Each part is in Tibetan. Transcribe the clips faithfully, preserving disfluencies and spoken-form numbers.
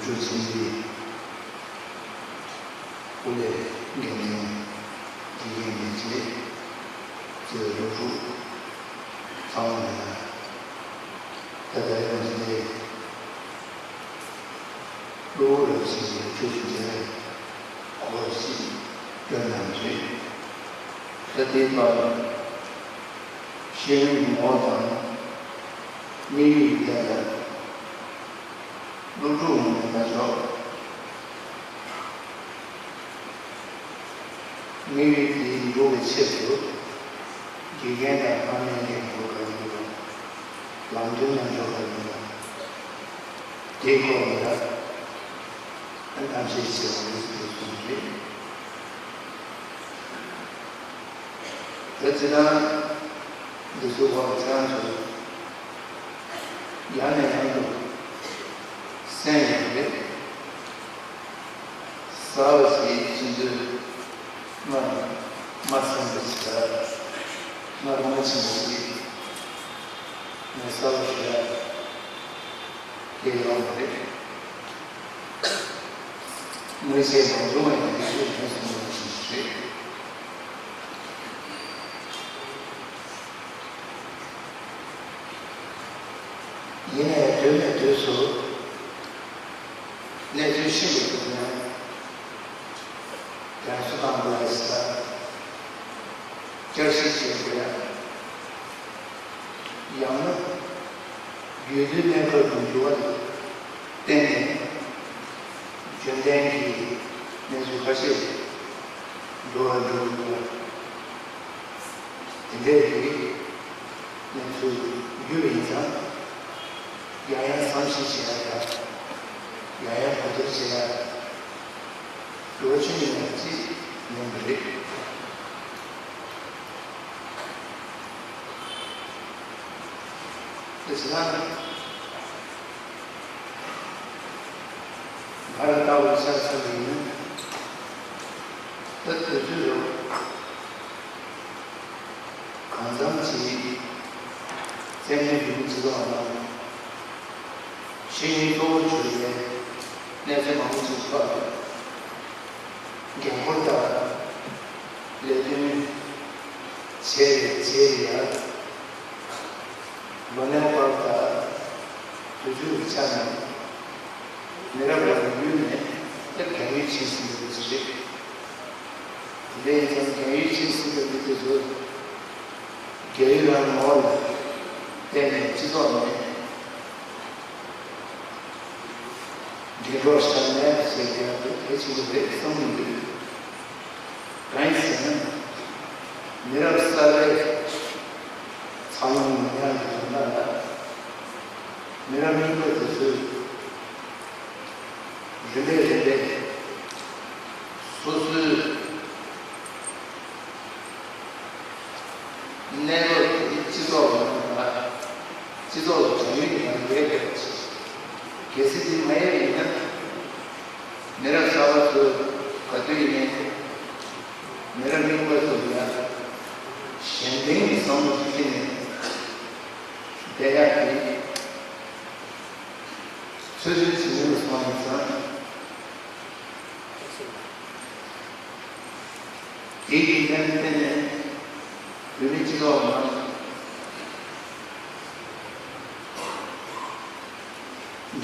ཆོས་ཆེན་པོའི་སྐུ་ལས་འགན་ལེན་དགེ་རྒན་ལས་བྱེད་གཙོས་སློབ་ཕྲུག་ཚང་མ་ལ་ད་ལྟ་ཡང་འདི་གློ་བུར་རབ་བྱུང་གི་ཆོས་ཀྱི་འབྲེལ་བའི་སྐོར་ཞིག་བསྐྱོན་གནང་རེད། ད་ལྟའི་བར་ཤེས་ཡོན་ངོ་བོ་དང་དམིགས་ཡུལ་ཐད་ལ། སློབ་ཕྲུག་ངོས་ནས་ལྟ་ཆོག་དམིགས་ཡུལ་དེ་འགྲུབ་པའི་ཆེད་དུ་དགེ་རྒན་དང་མཐའ་མའི་འགན་འཁུར་ག་ཡིན་རུང་ལམ་སྟོན་གནང་ཕྱོགས་ག་ཡིན་རུང་དེའི་སྐོར་ལ་གཏམ་བཤད་བྱེད་པ་རེད་ཅེས་གསུངས་རེད། ད་ཅི་ན་འདི་ཚོ་བ་ཚང་ཚོ། ཡང་ནས་ཡང་དུ་གསན་ཡོང་རེད། གསར་བ་ཞིག་ཕྱིན་དུས་སྔར་མ་གསན་པ་ཞིག་དང་སྔར་མ་ཕྱིན་པ་ཞིག་ནས་གསར་བ་ཞིག་ལ་སླེབས་ཡོང་བ་རེད། དངོས་གཞི་མང་ཚོགས་ལ་ཡང་ཡག་ཤོས་ཡིན་གསུངས་པ་ཞིག་རེད། ཡིན་ནའི་དུས་ནས་དུས་སུ་གནས་ཚུལ་ཤིན་ཏུ་འདུག་ན་དྲན་གསོ་དང་འབུལ་བ་ཞིག་དང་བསྐྱར་ཞིབ་བྱེད་དགོས་ཡ། ཡང་ན་རྒྱུན་དུ་གནས་སྐབས་དང་འགྱུར་བ་ལ་བརྟེན་ནས་རྒྱུན་ལྡན་གྱི་གནས་ཚུལ་ཁ་ཤས་འགྲོ་བ་འགྲོ་དགོས། དེ་འདྲའི་རིགས་གནས་ཚུལ་རྒྱུ་ཡིན་ཙང་ཡང་ཡང་བསམ་གཞིག་བྱེད་ཡ་དང་ཡང་ཡང་གོ་བསྡུར་བྱེད་ཡ་འགྱུར་བ་ཆེན་ཡོང་བ་ཅིག་ཡོང་གི་རེད། དེ་ཚོ་ང་རང་ལྟ་བུ་ཆ་ཚང་ཡིན་ན་ད་དུས་ཚོད་རོགས། གང་འཚམ་གྱིས་བཙན་བྱོལ་བོད་མིའི་སྤྱི་ཚོགས་ནང་ཤེས་ཡོན་གཙོ་བོར་གྱུར་པའི་གནས་ཚུལ་མང་པོ་ཞིག་ཐོག་ལ་འགན་འཁུར་དང་ལས་དོན་བྱས་རེད་བྱས་རེད་ཡ། ལོ་ནའི་བར་དང་དུས་ཚོད་ཀྱི་ཆ་ནས་མི་རབས་ལ་ཡུན་ནས་ད་རྒན་ཡོལ་ཕྱིན་ཟིན་པའི་རིགས་རེད། དེ་འདྲ་ཡིན་ཙང་རྒན་ཡོལ་ཕྱིན་ཟིན་པའི་མི་དེ་ཚོ་རྒས་ཡོལ་ལ་ངོ་བོ་ལ་བརྟེན་ནས་སྤྱི་ཚོགས་ནས་འགྲིག་གྲོགས་བྱ་ནས་ཟེར་རྒྱུ་དེ་གལ་ཆེན་པོ་རེད་བསམ་གྱི་འདུག་གང་ཡིན་ཟེར་ན། མི་རབས་གསར་པའི་འཚར་ལོངས་མི་ཉག་གི་དོན་དག་ལ། མི་རབས་རྙིང་པ་དེ་ཚོས་རིམ་པས་རིམ་པས་སོ་སོའི་གནས་བབ་དེ་སྤྱི་ཚོགས་ལ་སྤྱི་ཚོགས་ལ་དྲན་ཡོད་ཀྱི་ནང་ཡོད་པའི་ཕྱིར། གལ་སྲིད་དེ་མ་ཡོད་ཡིན་ན། མི་རབས་གསར་པ་ཚོས་ག་དུས་ཡིན་ནའི་མི་རབས་རྙིང་པ་ཚོ་ལ་གཞན་དོན་གྱི་བསམ་བློ་ཞིག་བྱས་ནས་བསྡད་ཡག་གི་ཚོད་བསྲེ་བྱེད་མུས་ལ་སོང་ཡིན་ཙང་། དེའི་རྒྱུ་མཚན་ལ་བརྟེན་ནས་བོད་མི་སྤྱི་ཚོགས་ནང་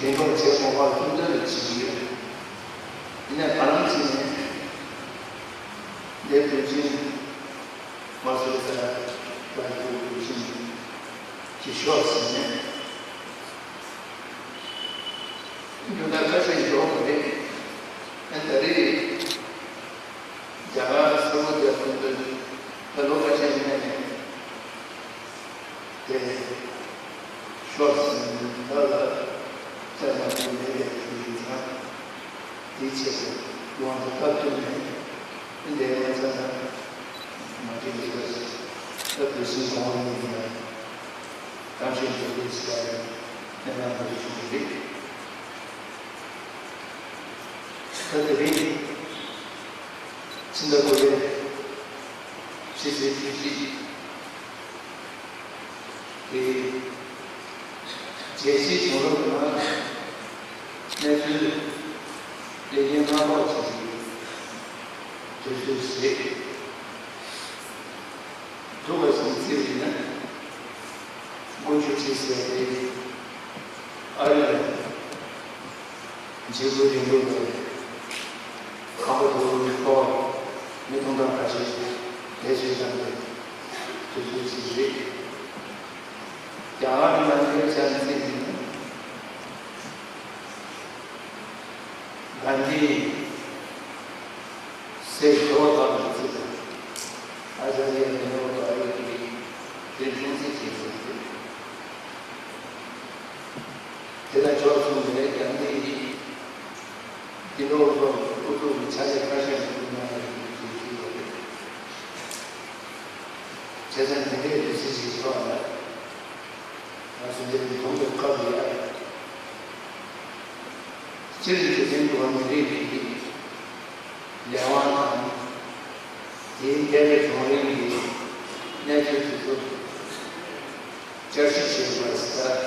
འགན་ཁུར་བྱེད་དགོས་པ་ཐུགས་འདུན་ལ་བྱེད་ཀྱི་ཡོད། ཡིན་ནའི་བར་ལམ་ཞིག་ནས་འདས་དུས་ཆེན་མ་སོ་སོའི་ལ་དུས་དུས་ཆེན་གྱི་ཤོག་ཟིན་ནས། རྒྱུ་ད་ཁ་ཤས་ཡོད་རེད། ཨ་ད་རེས་རྒྱ་གར་ས་འོག་རྒྱ་ཐོན་དུས་ད་ལོ་ཁ་ཤས་མེད་ནས་དེ་ཤོག་ཟིན་ད་ལ་བཅར་མ་ཐུབ་མེད་པའི་དུས་ཡིན་ཙང་དེའི་ཆེད་དུ་ཡོང་དུ་སྟབས་བསྟུན་ནས་འདས་མ་ཚར་ན་མ་འགྲིག་ཡོད་པ་ཞིག་ད་དུས་ཟིན་གོང་ཡིན་ཡང་། གཏམ་བཤད་མཛད་སྒོ་ཞིག་ལ་ཡང་སྣེ་ལེན་མ་བྱུང་བ་རེད། ད་དེ་རིང་ཕྱི་ཟླ་དགུ་པའི་ཕྱི་ཚེས་བཅུ་གཅིག་དེ་རྒྱལ་སྤྱིའི་བྱུང་རབས་ནང་གནས་ཚུལ། ཡན་སྔ་ལོགས་ཀྱི་དུས་ཚོད་རེད། ཐུག་པ་ཞིག་བརྩིས་པ་ཡིན་ན། དགུ་བཅུ་གཅིག་ཟེར་ཏེ། ཨ་རི་ལ་འཇིགས་སྐུལ་རིང་ལུགས་པས་ཁང་པ་དུ་བའི་ཐོག་མི་སྟོང་ཕྲག་ཁ་ཤས་བསད་གསོད་བཏང་པའི་དུས་ཚོད་ཅིག་རེད། རྒྱ་གར་ནང་ལ་ཆ་ནས་བརྩིས་པ་ཡིན་ན། གྷན་དྷི་སྲས་ཞོལ་དང་གཅིག་དང་། ཨ་ཙརྱ་ནེ་རུ་བ་ཡོད་པའི་རིག་གཞུང་རྩིས་བྱེད་དགོས་ཏེ། དེ་དང་ཕྱོགས་མཚུངས་པའི་གྷན་དྷི་ཡིས་དེ་ལོ་ལོ་ཨུ་ཚུགས་ཀྱི་ཕྱག་ལས་ཁ་ཤས་ཤིག་གནང་ཡོད་པའི་དུས་ཚོད་ཡོད་རེད། བྱས་ཙང་དེ་འདྲའི་དུས་ཚོད་ཅིག་ཐོག་ལ། ང་ཚོ་འདིར་མཐོང་བའི་སྐབས་ལ། སྤྱིར་འཇིག་རྟེན་འདུ་བ་མི་རིགས་ཀྱི་ལས་དབང་དང་། དེའི་འཕེལ་རྒྱས་བྱུང་རིམ་གྱི་གནས་ཚུལ་དེ་ཚོ་བསྐྱར་ཞིབ་བྱེད་པར་ཟེར།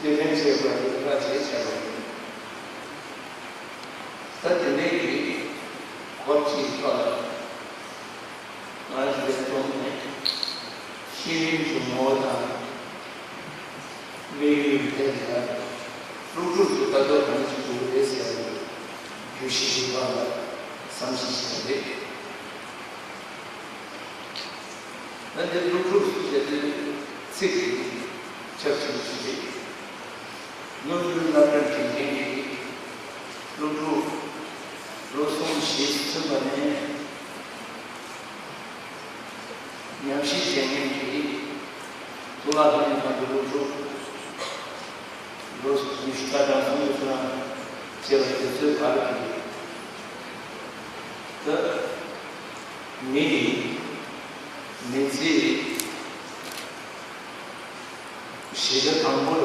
དེ་ལན་བྱེད་པར་རེ་བ་བྱེད་བྱ་བ་ཡིན། ད་དེ་ནས་ཀྱི་སྐོར་གྱི་ཐོག་ལ། ང་ཚོའི་ཐོག་ནས་ཤེས་ཡོན་གྱི་ངོ་བོ་དང་། དམིགས་ཡུལ་ཐད་ལ་སློབ་ཕྲུག་ཚོས་ལྟ་རྟོག་གང་ཞིག་དགོས་རེད་ཟེར་བའི་བརྗོད་གཞི་ཞིག་ཐོག་ལ་བསམ་གཞིག་བྱས་རེད། ད་འདིར་སློབ་ཕྲུག་ཟེར་དུས་ཚིག་དེ་ཁྱབ་ཆེན་པོ་ཞིག་རེད། སྔོན་འགྲོའི་སློབ་གྲྭར་འགྲིམ་མཁན་གྱི་སློབ་ཕྲུག་ལོ་གསུམ་བཞི་ཚུན་པ་ནས་ཉམས་ཞིབ་བྱེད་མཁན་གྱི་གཙུག་ལག་སློབ་གཉེར་ཁང་གི་སློབ་ཕྲུག་ལོ་ཉི་ཤུ་རྩ་གྲངས་སུ་ཡོད་ཚུལ་བཅས་པ་དེ་ཚོའི་བར་གྱི། ད་མི་ཡི་མི་ཚེའི་གཞི་རྒྱ་དང་པོ་ལ་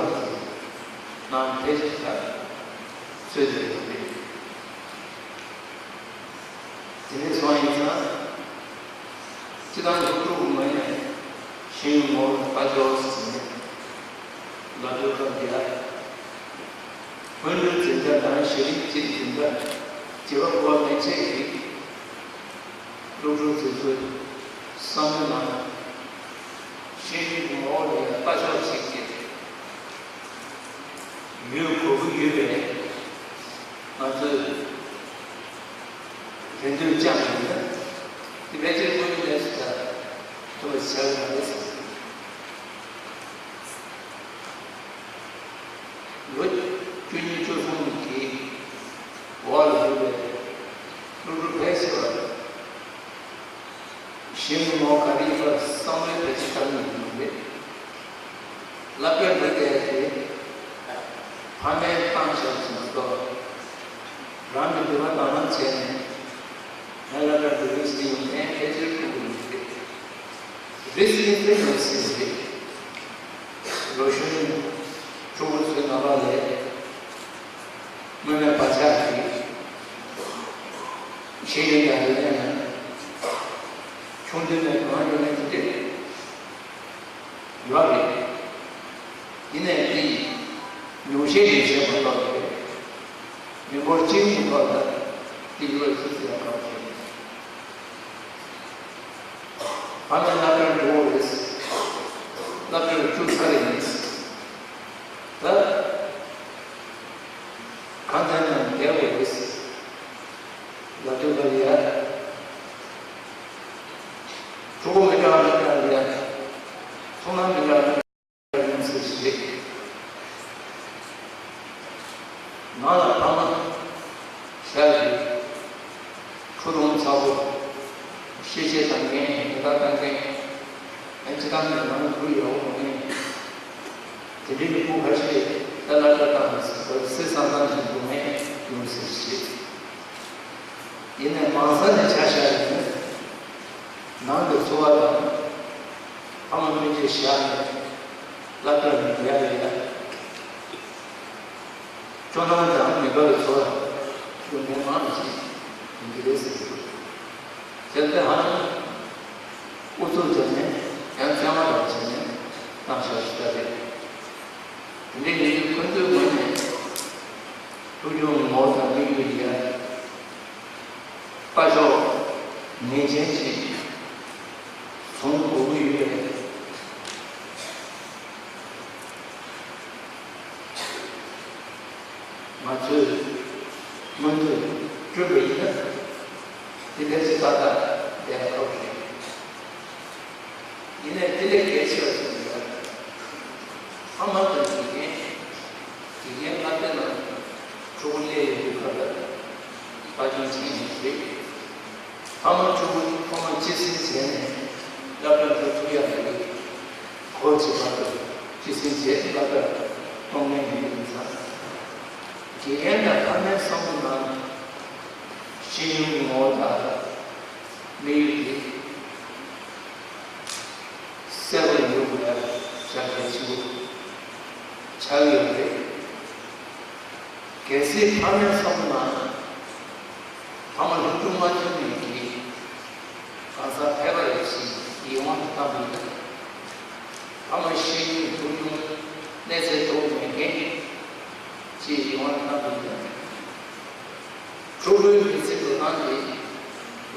ནང་ཕལ་ཆེར་ལ་རྩོད་བསྡད་ཡོད་རེད། དེ་འདྲ་སོང་ཡིན་ཙང་། སྤྱི་བཏང་སློབ་ཕྲུག་ངོས་ནས་ཤེས་ཡོན་ངོ་བོ་ལ་ལྟ་སྐྱོང་ཟེར་ནས་ལབ་དུས་སྐབས་འདི་ལ། སྔོན་འགྲོའི་འཛིན་གྲྭ་དང་གཞི་རིམ་གྱི་འཛིན་གྲྭ་བརྒྱད་པ་འགོ་མེད་ཚད་ཀྱི་སློབ་ཕྲུག་དེ་ཚོའི་བསམ་བློའི་ནང་ཤེས་ཡོན་གྱི་ངོ་བོ་ལ་ཡང་ལྟ་སྐྱོང་བྱེད་ཀྱི་ཡོད་དགོས་ཀྱི་ཡོད་པས། ང་ཚོས་རེ་འདུན་བཅངས་ཡོད་ན། དེ་ཕལ་ཆེར་དངོས་ཡོད་གནས་ཚུལ་ལྟར་ཐུབ་པ་བྱ་དགོས་པ་རེད་བསམ། ལོ་བཅུ་གཉིས་བཅུ་གསུམ་གྱི་འོག་ལ་ཡོད་པའི་སློབ་ཕྲུག་ཕལ་ཆེ་བ་གཞི་ནས་མོ་ག་རེ་ཡིན་པ་བསམ་བློའི་བེད་སྤྱོད་བཏང་ཡོད་མ་རེད། སློབ་གྲྭར་འགྲོ་བསྡད་དེ་ཕ་མས་བཏང་བཞག་ཟིན་མ་གཏོགས། རང་གི་འདོད་པ་དང་བླངས་བྱས་ནས་ངས་སློབ་གྲྭར་འགྲོ་གི་ཟེར་ཡོང་མཁན་ཕལ་ཆེར་ཐོན་གྱི་མི་འདུག་རེད་ཟེར་ནས་ཡོད་སྲིད་རེད། ལོ་གཞོན་ཕྲུ་གུ་ཚོའི་ནང་ལོགས་ལ་སྔོན་མའི་བག་ཆགས་ཀྱིས་ཤེས་ཡོན་དང་རིག་གནས་ནང་ཆུང་དུས་ནས་གང་ཡོད་མེད་དེ་འདྲ་ཡོད་རེད། ཡིན་ནའི་དེ་ཉུང་ཤས་ཉུང་ཤས་མ་གཏོགས་རེད། མི་འབོར་གཅིག་གཉིས་ཐོག་ལ་དེ་ཡོད་ཟེར་ཟེར་ཡང་གང་ཤེས། ཕ་མས་སློབ་གྲྭར་འགྲོ་དགོས་རེད། སློབ་གྲྭར་བཅུག་ཚར་རེད་ཡིན། ད་གང་ལྟར་ན་བསྡད་དགོས་རེད། ལབ་དུས་ལ་ཡ། ཕྲུ་གུ་མི་འདྲ་བ་མི་འདྲ་བ་ཡ། ཚོང་ལམ་མི་འདྲ་བ་མི་འདྲ་ཡོང་སྲིད་ཞེས། ནང་ལ་ཕ་མ་ཤ་ཞིག་ཁུ་རུང་ཚ་པོ། ཤེས་བྱའི་དང་མཁན་མི་ལ་དང་མཁན། ཨེ་ཅི་དང་ནི་ནང་ལ་བུ་ཡག་པོ་མེད། དེ་འདྲའི་མི་བུ་ཁ་ཤས་ད་ལ་ད་དང་སེ་སང་སང་ཞིག་འགྲོ་མཁན་ཡོང་སྲིད་ཞེས། ཡིན་ནའི་མང་ས་ནས་ཆ་བཞག་ཡིན་ན། ནང་གི་འཚོ་བ་དང་། ཕ་མ་སྤུན་མཆེད་བཞག་ནས་སློབ་གྲྭར་ཡར་ཡོད་ཡ། སྐྱོ་སྣང་དང་མུན་པ་གི་འཚོ་བ་ཡོང་མཁན་མང་ཞིག་ཡིན་གྱི་རེད་ཟེར་གྱི་འདུག་དེར་ལྟ་ཧ་ལམ་ཨུ་ཚུགས་བྱས་ནས་ཡང་བཙན་དབང་རང་བྱས་ནས་བཏང་བཞག་ཞིག་ལྟ་རེད། དེ་འདྲ་ཡིན་དུས་ཁོ་ཚོའི་ངོས་ནས་ཐུགས་སྐྱོ་ངོ་བོ་དང་ ཡོད་ཡ། ལྟ་ཕྱོགས་ངེས་ཅན་ཅིག་བཟུང་དགོས་ཀྱི་ཡོད་རེད། ང་ཚོས་མུ་མཐུད་བསྐྲུན་པ་ཡིན་ན། དེ་འདྲ་ཞིག་ཏག་ཏག་བསྡད་ཡག་རེད། ཡིན་ནའི་དེ་ལས་གལ་ཆེ་བ་ཞིག་ཡོད། ཕ་མ་དང་དགེ་རྒན། དགེ་རྒན་ལྷག་པའི་ནང་ཕྲུ་གུ་སླེབས་ཡོང་དུས་སྐབས་ལ་དཔལ་སྐྱོན་ཆེན་ཡིན་རེད། ཕ་མ་ཕྲུ་གུ་ཁོ་མ་སྤྱི་སེམས་བྱས་ནས་སློབ་གྲྭར་འགྲོ་ཐུབ་ཡག་གི་གོ་བྱེད་པ་དང་སྤྱི་སེམས་བྱས་སློབ་གྲྭར་གཏོང་མཁན་ཡིན་པ་ཡིན་ཙང་། དགེ་རྒན་དང་ཕ་མའི་བསམ་བློ་ནང་ཤེས་ཡོན་གྱི་ངོ་བོ་དང་། དམིགས་ཡུལ་དེ་གསལ་པོ་ཡོང་དགོས་ཡ་ཞེ་དྲག་གལ་ཆེན་པོ་ཆགས་ཡོད་རེད། གལ་སྲིད་ཕ་མའི་བསམ་བློ་ནང་ཕ་མ་སློབ་སྦྱོང་མ་ཐོན་མཁན་གྱི་གང་ཟག་ཕལ་པ་ཡོད་ཕྱིན་ཡིད་དབང་དུ་བཏང་པ་ཡིན་ན། ཕ་མ་ཤེས་ཡོན་སློབ་སྦྱོང་གནས་ཚད་མཐོ་པོ་མེད་མཁན་ཅེས་ཡིད་དབང་དུ་བཏང་པ་ཡིན་ན། ཕྲུ་གུའི་མི་ཚེ་འགྲོ་སྟངས་དེ་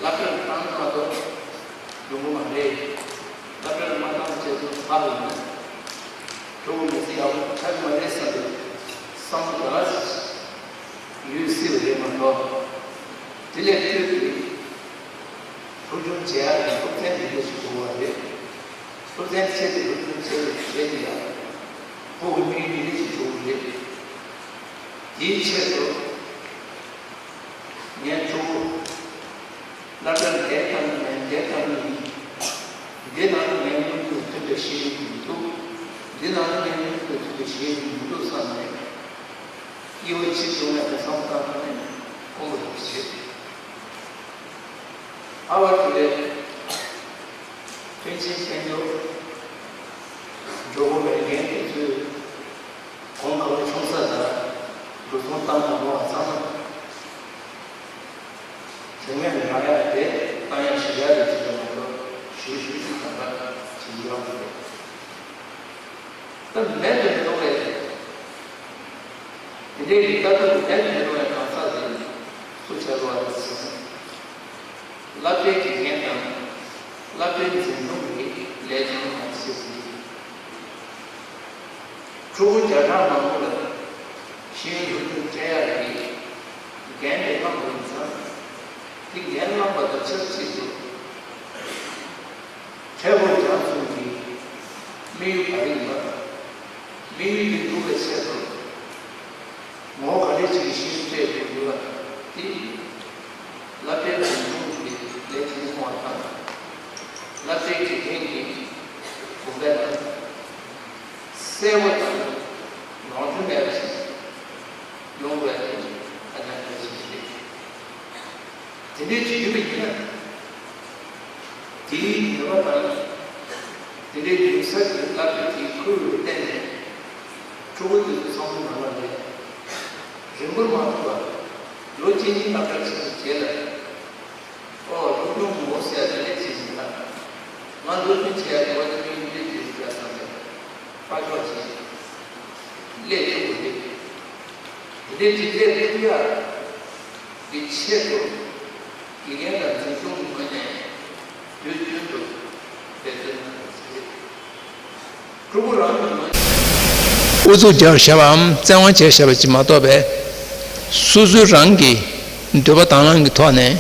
སློབ་གྲྭར་བཏང་མ་གཏོགས་ཡོང་གི་མ་རེད། སློབ་གྲྭར་མ་བཏང་བྱས་ཙང་ཕར་ཡིན་ན་ཕྲུ་གུ་མི་ཚེ་ཡག་པོ་ཆགས་ཀྱི་མ་རེད་བསམ་པའི་བསམ་བློ་འདྲ་ཞིག་ཡོད་སྲིད་པ་རེད་མ་གཏོགས། དེ་ལས་བསྐྱོད་དེ་སློབ་སྦྱོང་བྱེད་ཡག་གི་སློབ་ཚན་འདི་འདྲ་ཞིག་དགོས་པ་རེད། སློབ་ཚན་ཆེད་དུ་སློབ་སྦྱོང་བྱེད་དུ་བྱེད་དུ་ཡག་ཕྲུ་གུ་མིའི་མི་རིགས་ཀྱི་ཕྲུ་གུ་རེད། དེའི་ཆེད་དུ་ངས་ཕྲུ་གུ་སློབ་གྲྭར་བསྡད་བཏང་ནས་བསྡད་བཏང་ནས་འདི་ནང་ལ་ངའི་མངོན་འདོད་མཐུན་པའི་ཤེས་ཡོན་མི་འདུག་འདི་ནང་ལ་ངའི་མངོན་འདོད་མཐུན་པའི་ཤེས་ཡོན་མི་འདུག་བསམ་ནས་སྐྱིད་པོ་ཅིག་བྱུང་ནས་བསམ་བཏང་ཐོག་ནས་ཁོང་ཁྲོ་བྱེད། ཨ་བ་དེ་བས་མཐུན་རྐྱེན་ཕན་ཐོགས་འགྲོ་གི་མེད་མཁན་དེ་ཚོས་གོང་ཁ་བ་ཆུང་ས་དང་འགྲོ་སོང་བཏང་དང་མོ་བ་ཚང་མ་དྲན་མེད་མི་རག་ཡ་དེ་བཏང་ཡ་ཞིག་ཡ་རེད་ཅེས་པ་མ་གཏོགས་ཞུ་ཞུ་ཞུ་གང་ག་བྱེད་ཀྱི་ཡོད་མ་རེད། ད་མེད་དུ་མི་རུང་བའི། དེ་འདྲའི་རིགས་ལྟ་ཐུབ་མེད་དུ་མི་རུང་བའི་གང་ཟག་དེ་སུ་བྱ་དགོས་པ་རེད་ཟེར་ན། སློབ་གྲྭའི་དགེ་རྒན་དང་སློབ་གྲྭའི་འཛིན་སྐྱོང་གི་ལས་དོན་མང་ཆེ་ཟིན། ཕྲུ་གུ་བརྒྱ་ཕྲག་མང་པོ་ལ་ཤེས་ཡོན་སློབ་སྦྱོང་སྤྲད་ཡག་གི་འགན་དེ་བླངས་པ་ཡིན་ཙང་། དེ་འགན་བླངས་པ་དང་ཆབས་ཅིག་ཏུ། འཕྲལ་བོར་སྦྱངས་གསུམ་གྱི་དམིགས་ཡུལ་ག་རེ་ཡིན་པ། དམིགས་ཡུལ་དེ་འགྲུབ་པའི་ཆེད་དུ། ངོ་བོ་ག་འདྲ་ཞིག་གི་ཤེས་ཡོན་སྤྲད་དགོས་ཡོད་པ་དེ། སློབ་གྲྭའི་འཛིན་སྐྱོང་གི་ལས་དོན་སྐོང་བ་དང་། སློབ་གྲྭའི་དགེ་རྒན་གྱི་གོ་སྐབས་དང་། གསལ་བོ་དང་ལོངས་སྤྱོད་མེད་པ་ཞིག་ཡོང་དགོས་པ་དེ་ཧ་ཅང་གལ་ཆེན་པོ་རེད། དེ་འདྲའི་བྱེད་རྒྱུ་ཡིན་ན། དེའི་ནུས་པ་དང་། དེ་འདྲའི་ཡིན་ས་ཀྱི་སློབ་དེབ་ཀྱི་ཁུར་བོར་བརྟེན་ནས། ཕྲུ་གུ་དེ་ཚོ་བསམ་བློ་ནང་ལ་ལས། རིང་པོར་མ་ཐུག་པར། ལོ་གཅིག་གཉིས་ལྷག་ཙམ་ཕྱིན་པའི་རྗེས་ལ། ཨོ་སློབ་སྦྱོང་མོ་ཟེར་ཡ་དེ་ལས་ཅི་ཡིན་ད། ང་སློབ་སྦྱོང་བྱེད་ཡ་དེ་བ་དེ་མིན་འདི་དེ་རེད་བསམ་པའི་ཕར་ཕྱོགས་ཤིག་སླེབས་ཐུབ་དགོས་རེད། དེ་འདྲའི་འགྲིག་ལས་ཐུབ་ཡག་གི་ཆེད་དུ་དགེ་རྒན་དང་འཛིན་སྐྱོང་གི་ངོས་ནས་དུས་རྒྱུན་དུ་འབད་བརྩོན་གནང་དགོས་རེད། ཕྲུ་གུ་རང་གི་ངོས་ནས། ཨུ་ཚུགས་རྒྱག་བཞག་པའམ་བཙན་དབང་བྱས་བཞག་པ་ཅིག་མ་གཏོགས་པས། སོ་སོའི་རང་གི་འདོད་པ་དང་བླངས་ཀྱི་ཐོག་ནས་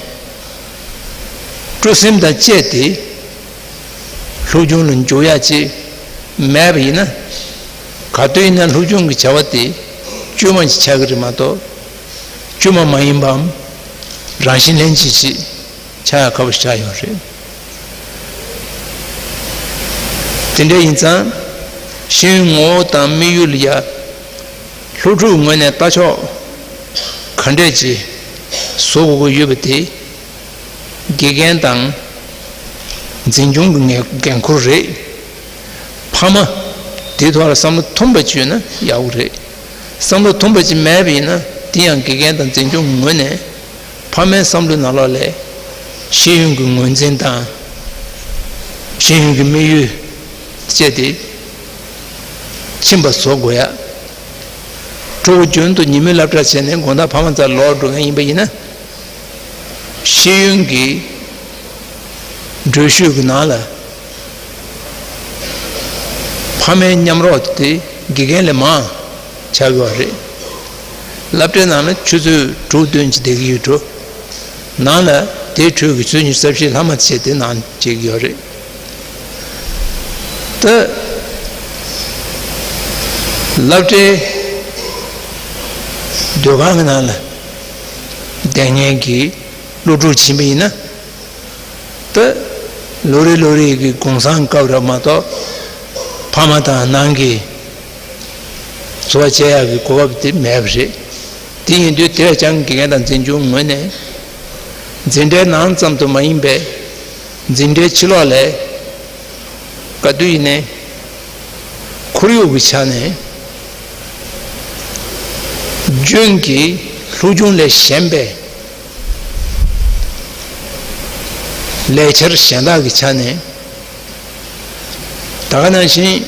སྤྲོ་སེམས་དང་བཅས་ཏེ་སློབ་སྦྱོང་ལ་འཇུག་ཡག་ཅིག་མེད་པ་ཡིན་ན། ག་དུས་ཡིན་ན་སློབ་སྦྱོང་གི་བྱ་བ་དེ་བཅོས་མ་ཅིག་ཆགས་ཀྱི་རེད་མ་གཏོགས། བཅོས་མ་མ་ཡིན་པའམ་རང་བཞིན་ལྷན་སྐྱེས་ཤིག་ཆགས་ཡག་ཁག་པོ་ཞིག་ཆགས་ཡོད་རེད། དེ་འདྲ་ཡིན་ཙང་། ཤེས་ཡོན་ངོ་བོ་དང་དམིགས་ཡུལ་ལ་ཡ། སློབ་ཕྲུག་ངོས་ནས་ལྟ་ཕྱོགས་ག་འདྲས་ཅིག་བཟོ་དགོས་ཀྱི་ཡོད་པ་དེ། དགེ་རྒན་དང་འཛིན་སྐྱོང་གི་འགན་འགན་ཁུར་རེད། ཕ་མ་དེའི་ཐོག་ལ་བསམ་བློ་མཐུན་པ་ཅིག་ཡོད་ན་ཡག་པོ་རེད། བསམ་བློ་མཐུན་པ་ཅིག་མེད་པ་ཡིན་ན། དེ་ཡང་དགེ་རྒན་དང་འཛིན་སྐྱོང་གི་ངོས་ནས་ཕ་མའི་བསམ་བློའི་ནང་ལོགས་ལ་ཤེས་ཡོན་གྱི་ངོས་འཛིན་དང་། ཤེས་ཡོན་གྱི་དམིགས་ཡུལ་བཅས་ཏེ་ཕྱིན་པ་བཟོ་དགོས་ཡ། ཕྲུ་གུ་རྒྱུན་དུ་ཉིན་མོའི་སློབ་གྲྭ་བྱས་ནས་དགོང་དག་ཕ་མ་རྩར་ལོག་འགྲོ་མཁན་ཡིན་པ་ཡིན་ན། ཤེས་ཡོན་གྱི་འགྲུལ་བཞུད་ཀྱི་ནང་ལ་ཕ་མའི་མཉམ་རོགས་དེ་དགེ་རྒན་ལས་མང་ཆགས་ཀྱི་ཡོད་རེད། སློབ་གྲྭའི་ནང་ལ་ཆུ་ཚོད་དྲུག་བདུན་ཅིག་བསྡད་ཀྱི་ཡོད་འགྲོ། ནང་ལ་དེའི་ཁྲོད་ཀྱི་ཆུ་ཚོད་ཉི་ཤུ་རྩ་བཞི་ལྷག་མ་བྱས་དེ་ནང་བྱེད་ཀྱི་ཡོད་རེད། ད་སློབ་གྲྭའི་སྡོད་ཁང་གི་ནང་ལ་བསྡད་མཁན་གྱི་སློབ་ཕྲུག་ཕྱིན་པ་ཡིན་ན། ད་ལོ་རེ་ལོ་རེ་གི་གུང་སེང་སྐབས་རེད་མ་གཏོགས་ཕ་མ་དང་ནང་གི་འཚོ་བ་བྱེད་ཡག་གི་གོ་སྐབས་དེ་མེད་པ་རེད། དེ་ཡིན་དུས་དེ་བས་ཀྱང་དགེ་རྒན་དང་འཛིན་སྐྱོང་ངོས་ནས་འཛིན་གྲྭའི་ནང་ཙམ་དུ་མ་ཡིན་པའི་འཛིན་གྲྭའི་ཕྱི་ལོགས་ལ་ག་དུས་ཡིན་ནའི་ཁོར་ཡུག་གི་ཆ་ནས་རྒྱུན་གྱི་སློབ་སྦྱོང་ལས་གཞན་པའི་ལས་འཆར་གཞན་དག་གི་ཆ་ནས། ད་ག་ནང་བཞིན་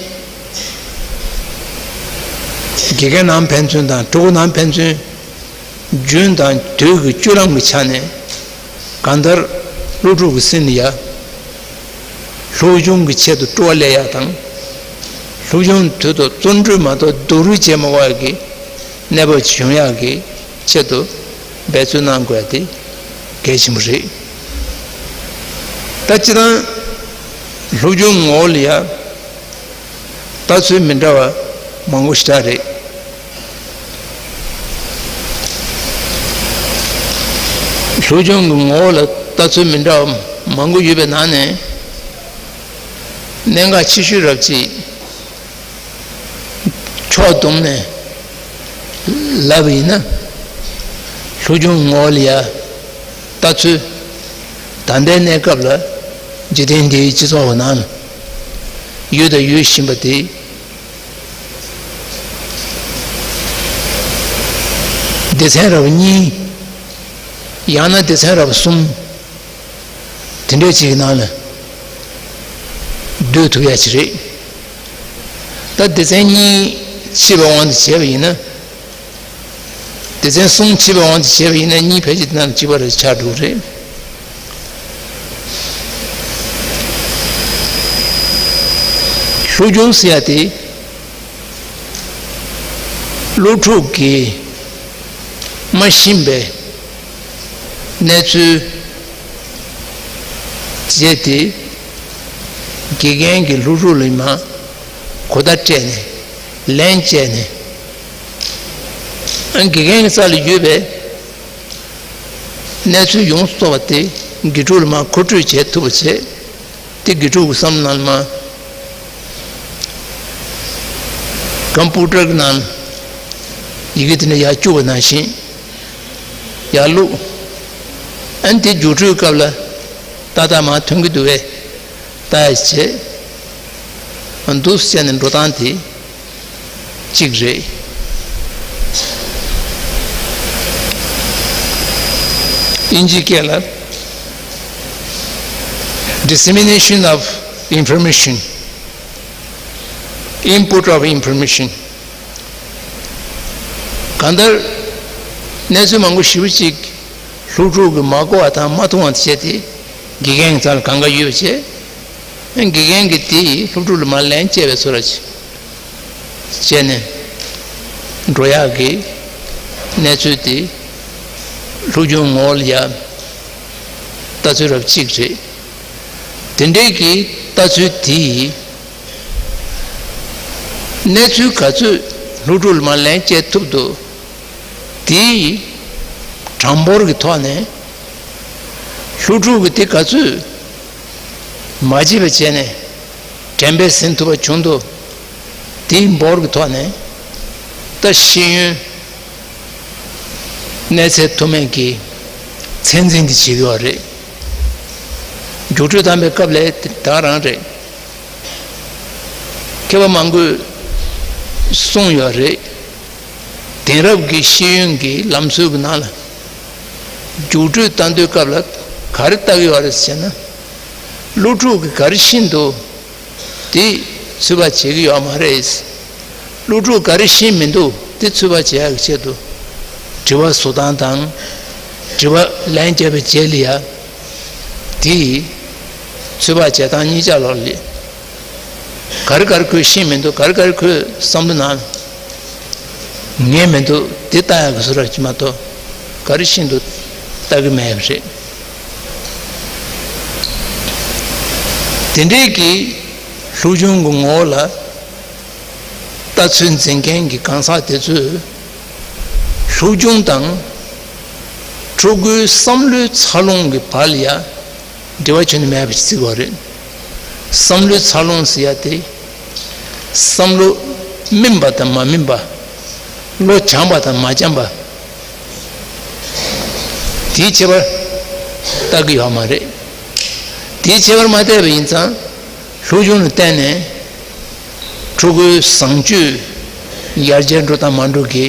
དགེ་རྒན་ནང་ཕན་ཚུན་དང་ཕྲུ་གུ་ནང་ཕན་ཚུན་རྒྱུན་དང་དུས་ཀྱི་བཅུད་ལམ་གྱི་ཆ་ནས་གང་ལྟར་སློབ་ཕྲུག་གི་སེམས་ལ་ཡ་སློབ་སྦྱོང་གི་ཆེད་དུ་སྤྲོ་བ་སླེབས་ཡག་དང་། སློབ་སྦྱོང་དུས་ཐོག་བརྩོན་འགྲུས་མ་གཏོགས་སྡུག་རུས་བྱེད་མ་དགོས་ཡག་གི་གནས་བབ་ཅིག་ཡོང་ཡག་གི་ཆེད་དུ་འབད་བརྩོན་གནང་དགོས་ཡག་དེ་གལ་ཆེན་པོ་རེད། ད་སྤྱིར་བཏང་སློབ་སྦྱོང་ངོ་བོ་ལ་ཡ་ལྟ་ཚུལ་མི་འདྲ་བ་མང་པོ་ཞེ་དྲག་རེད། སློབ་སྦྱོང་གི་ངོ་བོ་ལ་ལྟ་ཚུལ་མི་འདྲ་བ་མང་པོ་ཡོད་པའི་ནང་ནས་གནད་འགག་ཆེ་ཤོས་རབ་ཅིག་ཕྱོགས་བསྡོམས་ནས་ལབ་པ་ཡིན་ན། སློབ་སྦྱོང་ངོ་བོ་ལ་ཡ་ལྟ་ཚུལ་ད་ལྟའི་གནས་སྐབས་ལ་འཇིག་རྟེན་འདིའི་སྤྱི་ཚོགས་ནང་ཡོད་དང་ཡོད་བཞིན་པ་དེ། སྡེ་ཚན་རབ་གཉིས། ཡང་ན་སྡེ་ཚན་རབ་གསུམ། དེ་འདྲ་ཅིག་གི་ནང་ལ་སྡོད་ཐུབ་ཡ་ཅིག་རེད། ད་སྡེ་ཚན་གཉིས་ཕྱེ་བའི་དབང་དུ་བྱས་པ་ཡིན་ན། སྡེ་ཚན་གསུམ་ཕྱེ་བའི་དབང་དུ་བྱས་པ་ཡིན་ན་གཉིས་ཕལ་ཆེར་དེ་ནང་ལ་གཅིག་པ་རེ་ཆགས་འགྲོ་གི་རེད། སློབ་སྦྱོང་ཟེར་ཡ་དེ། སློབ་ཕྲུག་གིས་མ་ཤེས་པའི་གནས་ཚུལ་བྱས་ཏེ། དགེ་རྒན་གྱིས་སློབ་ཕྲུག་ལ་མར་གོ་བརྡ་སྤྲད་ནས་ལན་བཅད་ནས། ཨ་དགེ་རྒན་གྱི་རྩ་ལ་ཡོད་པའི་གནས་ཚུལ་ཡོངས་སུ་རྫོགས་པ་དེ་དགེ་ཕྲུག་ལ་མར་མཁོ་སྤྲོད་བྱེད་ཐུབ་པ་བྱས། དེ་དགེ་ཕྲུག་གི་བསམ་བློ་ནང་ལ་མར་ཀམ་པུ་ཊར་གྱི་ནང་ཡི་གེ་དེ་འདྲ་ཡར་བཅུག་པ་ནང་བཞིན་ཡར་བླུགས། ཨ་ནི་དེ་རྒྱུགས་སྤྲོད་སྐབས་ལ་ཏག་ཏག་མར་ཐོན་གྱི་འདུག་བས། ལྟ་ཡ་བྱས། འདུག་སེ་བྱས་ནས་འགྲོ་སྟངས་དེ་གཅིག་རེད། དབྱིན་ཇིའི་སྐད་ལ་Dissemination of Information, Input of Information. གང་ལྟར་གནས་ཚུལ་མང་པོ་ཞེ་པོ་ཅིག་སློབ་ཕྲུག་གིས་མ་གོ་བ་དང་མ་མཐོང་བ་བྱས་ཏེ་དགེ་རྒན་གྱི་རྩ་ལ་གང་ག་ཡོད་པ་བྱས། དགེ་རྒན་གྱིས་དེ་སློབ་ཕྲུག་ལ་མར་ལན་བཅད་པའི་ཚུལ་ལ་བྱས་ནས་འགྲོ་ཡག་གི་གནས་ཚུལ་དེ་སློབ་སྦྱོང་ངོ་བོ་ལ་ཡ་ལྟ་ཚུལ་རབ་གཅིག་རེད། དེ་འདྲའི་གི་ལྟ་ཚུལ་དེ་གནས་ཚུལ་ག་ཚོད་སློབ་ཕྲུག་ལ་མར་ལན་བཅད་ཐུབ་འདུག་དེའི་གྲངས་འབོར་གྱི་ཐོག་ནས་སློབ་ཕྲུག་གིས་དེ་ག་ཚོད་མ་བརྗེད་པ་བྱས་ནས་དྲན་པས་ཟིན་ཐུབ་པ་བྱུང་འདུག་དེའི་འབོར་གྱི་ཐོག་ནས་ད་ཤེས་ཡོན་གནས་ཚད་མཐོ་དམན་གྱི་ཚད་འཛིན་དེ་བྱེད་ཀྱི་ཡོད་རེད། རྒྱུགས་སྤྲོད་བཏང་པའི་སྐབས་ལ་དེ་ད་ག་རང་རེད། མཁས་པ་མང་པོས་གསུངས་ཡོད་རེད། དེང་རབས་ཀྱི་ཤེས་ཡོན་གྱི་ལམ་སྲོལ་གྱི་ནང་ལ་རྒྱུགས་སྤྲོད་བཏང་དུས་སྐབས་ལ་ག་རེ་བལྟ་གི་ཡོད་རེད་ཟེར་ན། སློབ་ཕྲུག་གིས་ག་རེ་ཤེས་འདུག་དེ་ཚོད་དཔག་བྱེད་ཀྱི་ཡོད་མ་རེད། སློབ་ཕྲུག་ག་རེ་ཤེས་མི་འདུག་དེ་ཚོད་དཔག་བྱེད་ཡག་གི་ཆེད་དུ་དྲི་བ་བཟོ་སྟངས་དང་། དྲི་བ་ལན་བརྒྱབ་པའི་རྗེས་ལ་ཡ་དེ་ཚོད་དཔག་བྱེད་སྟངས་གཉིས་ཆ་ལོག་ལས། ག་རེ་ག་རེ་ཁོས་ཤེས་མི་འདུག་ག་རེ་ག་རེ་ཁོས་བསམ་བློ་ནང་ངེས་མི་འདུག་དེ་ལྟ་ཡག་གི་བཟོ་འདྲ་ཅིག་མ་གཏོགས་ག་རེ་ཤིན་ཏུ་ལྟ་གི་མེད་པ་རེད། དེ་འདྲའི་གི་སློབ་སྦྱོང་གི་ངོ་བོ་ལ་ལྟ་ཚུལ་འཛིན་མཁན་གྱི་གང་ཟག་དེ་ཚོས་སློབ་སྦྱོང་དང་ཕྲུ་གུའི་བསམ་བློའི་འཚར་ལོངས་ཀྱི་བར་ལ་ཡ་འབྲེལ་བ་ཁྱོན་ནས་མེད་པ་ཞིག་བརྩི་དགོས་རེད། བསམ་བློའི་འཚར་ལོངས་ཟེར་ཡ་དེ་བསམ་བློ་སྨིན་པ་དང་མ་སྨིན་པ། བློ་སྦྱངས་པ་དང་མ་སྦྱངས་པ། དེའི་ཁྱད་པར་ལྟ་གི་ཡོད་མ་རེད། དེའི་ཁྱད་པར་མ་བལྟས་པ་ཡིན་ཙང་། སློབ་སྦྱོང་ལ་བརྟེན་ནས་ཕྲུ་གུའི་བཟང་སྤྱོད་ཡར་རྒྱས་འགྲོ་དང་མ་འགྲོ་གི་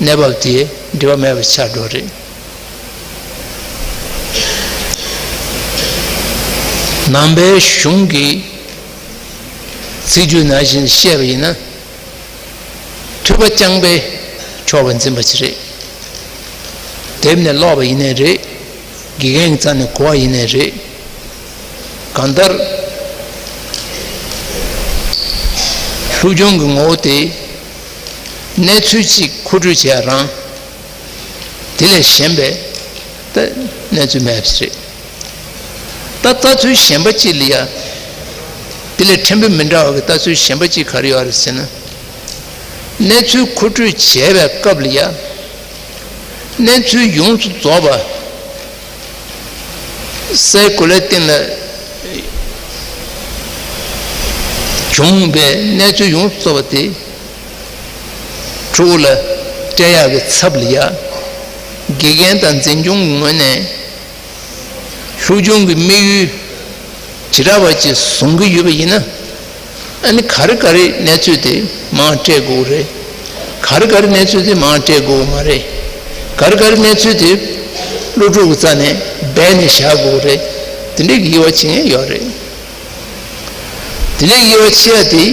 གནས་བབ་དེ་འབྲེལ་བ་མེད་པ་ཆགས་འགྲོ་རེད། ནང་པའི་གཞུང་གི་ཚིག་བརྗོད་ནང་བཞིན་བཤད་པ་ཡིན་ན། ཐོས་པ་རྐྱང་པས་ཆོག་པར་འཛིན་པ་ཞིག་རེད། དེབ་ནས་ཀློག་པ་ཡིན་ནའི་རེད། དགེ་རྒན་གྱི་རྩ་ནས་གོ་བ་ཡིན་ནའི་རེད། གང་ལྟར་སློབ་སྦྱོང་གི་ངོ་བོ་དེ་གནས་ཚུལ་གཅིག་མཁོ་སྤྲོད་བྱེད་ཡ་རང་། དེ་ལས་གཞན་པའི་ད་གནས་ཚུལ་མེད་པ་རེད། ད་ལྟ་ཚུལ་གཞན་པ་གཅིག་ལ་ཡ། དེ་ལས་ཕྲན་བུ་མི་འདྲ་བ་གི་ལྟ་ཚུལ་གཞན་པ་གཅིག་ག་རེ་ཡོད་རེད་ཟེར་ན། གནས་ཚུལ་མཁོ་སྤྲོད་བྱས་པའི་སྐབས་ལ་ཡ། གནས་ཚུལ་ཡོངས་སུ་རྫོགས་པ། སའི་གོ་ལའི་སྟེང་ལ་བྱུང་བའི་གནས་ཚུལ་ཡོངས་སུ་རྫོགས་པ་དེ། ཕྲུ་གུ་ལ་སྤྲད་ཡག་གི་ཚབ་ལ་ཡ། དགེ་རྒན་དང་འཛིན་སྐྱོང་གི་ངོས་ནས་སློབ་སྦྱོང་གི་དམིགས་ཡུལ་ཇི་འདྲ་བ་ཅིག་བཟུང་གི་ཡོད་པ་ཡིན་ན། ཨ་ནི་ག་རེ་ག་རེ་གནས་ཚུལ་དེ་མར་སྤྲད་དགོས་རེད། ག་རེ་ག་རེ་གནས་ཚུལ་དེ་མར་སྤྲད་དགོས་མ་རེད། ག་རེ་ག་རེ་གནས་ཚུལ་དེ་སློབ་ཕྲུག་གི་རྩ་ནས་སྦས་ནས་བཞག་དགོས་རེད། དེ་འདྲའི་དབྱེ་བ་ཕྱེ་མཁན་ཡོད་རེད། དེ་ནས་དབྱེ་བ་ཕྱེ་ཡ་དེ།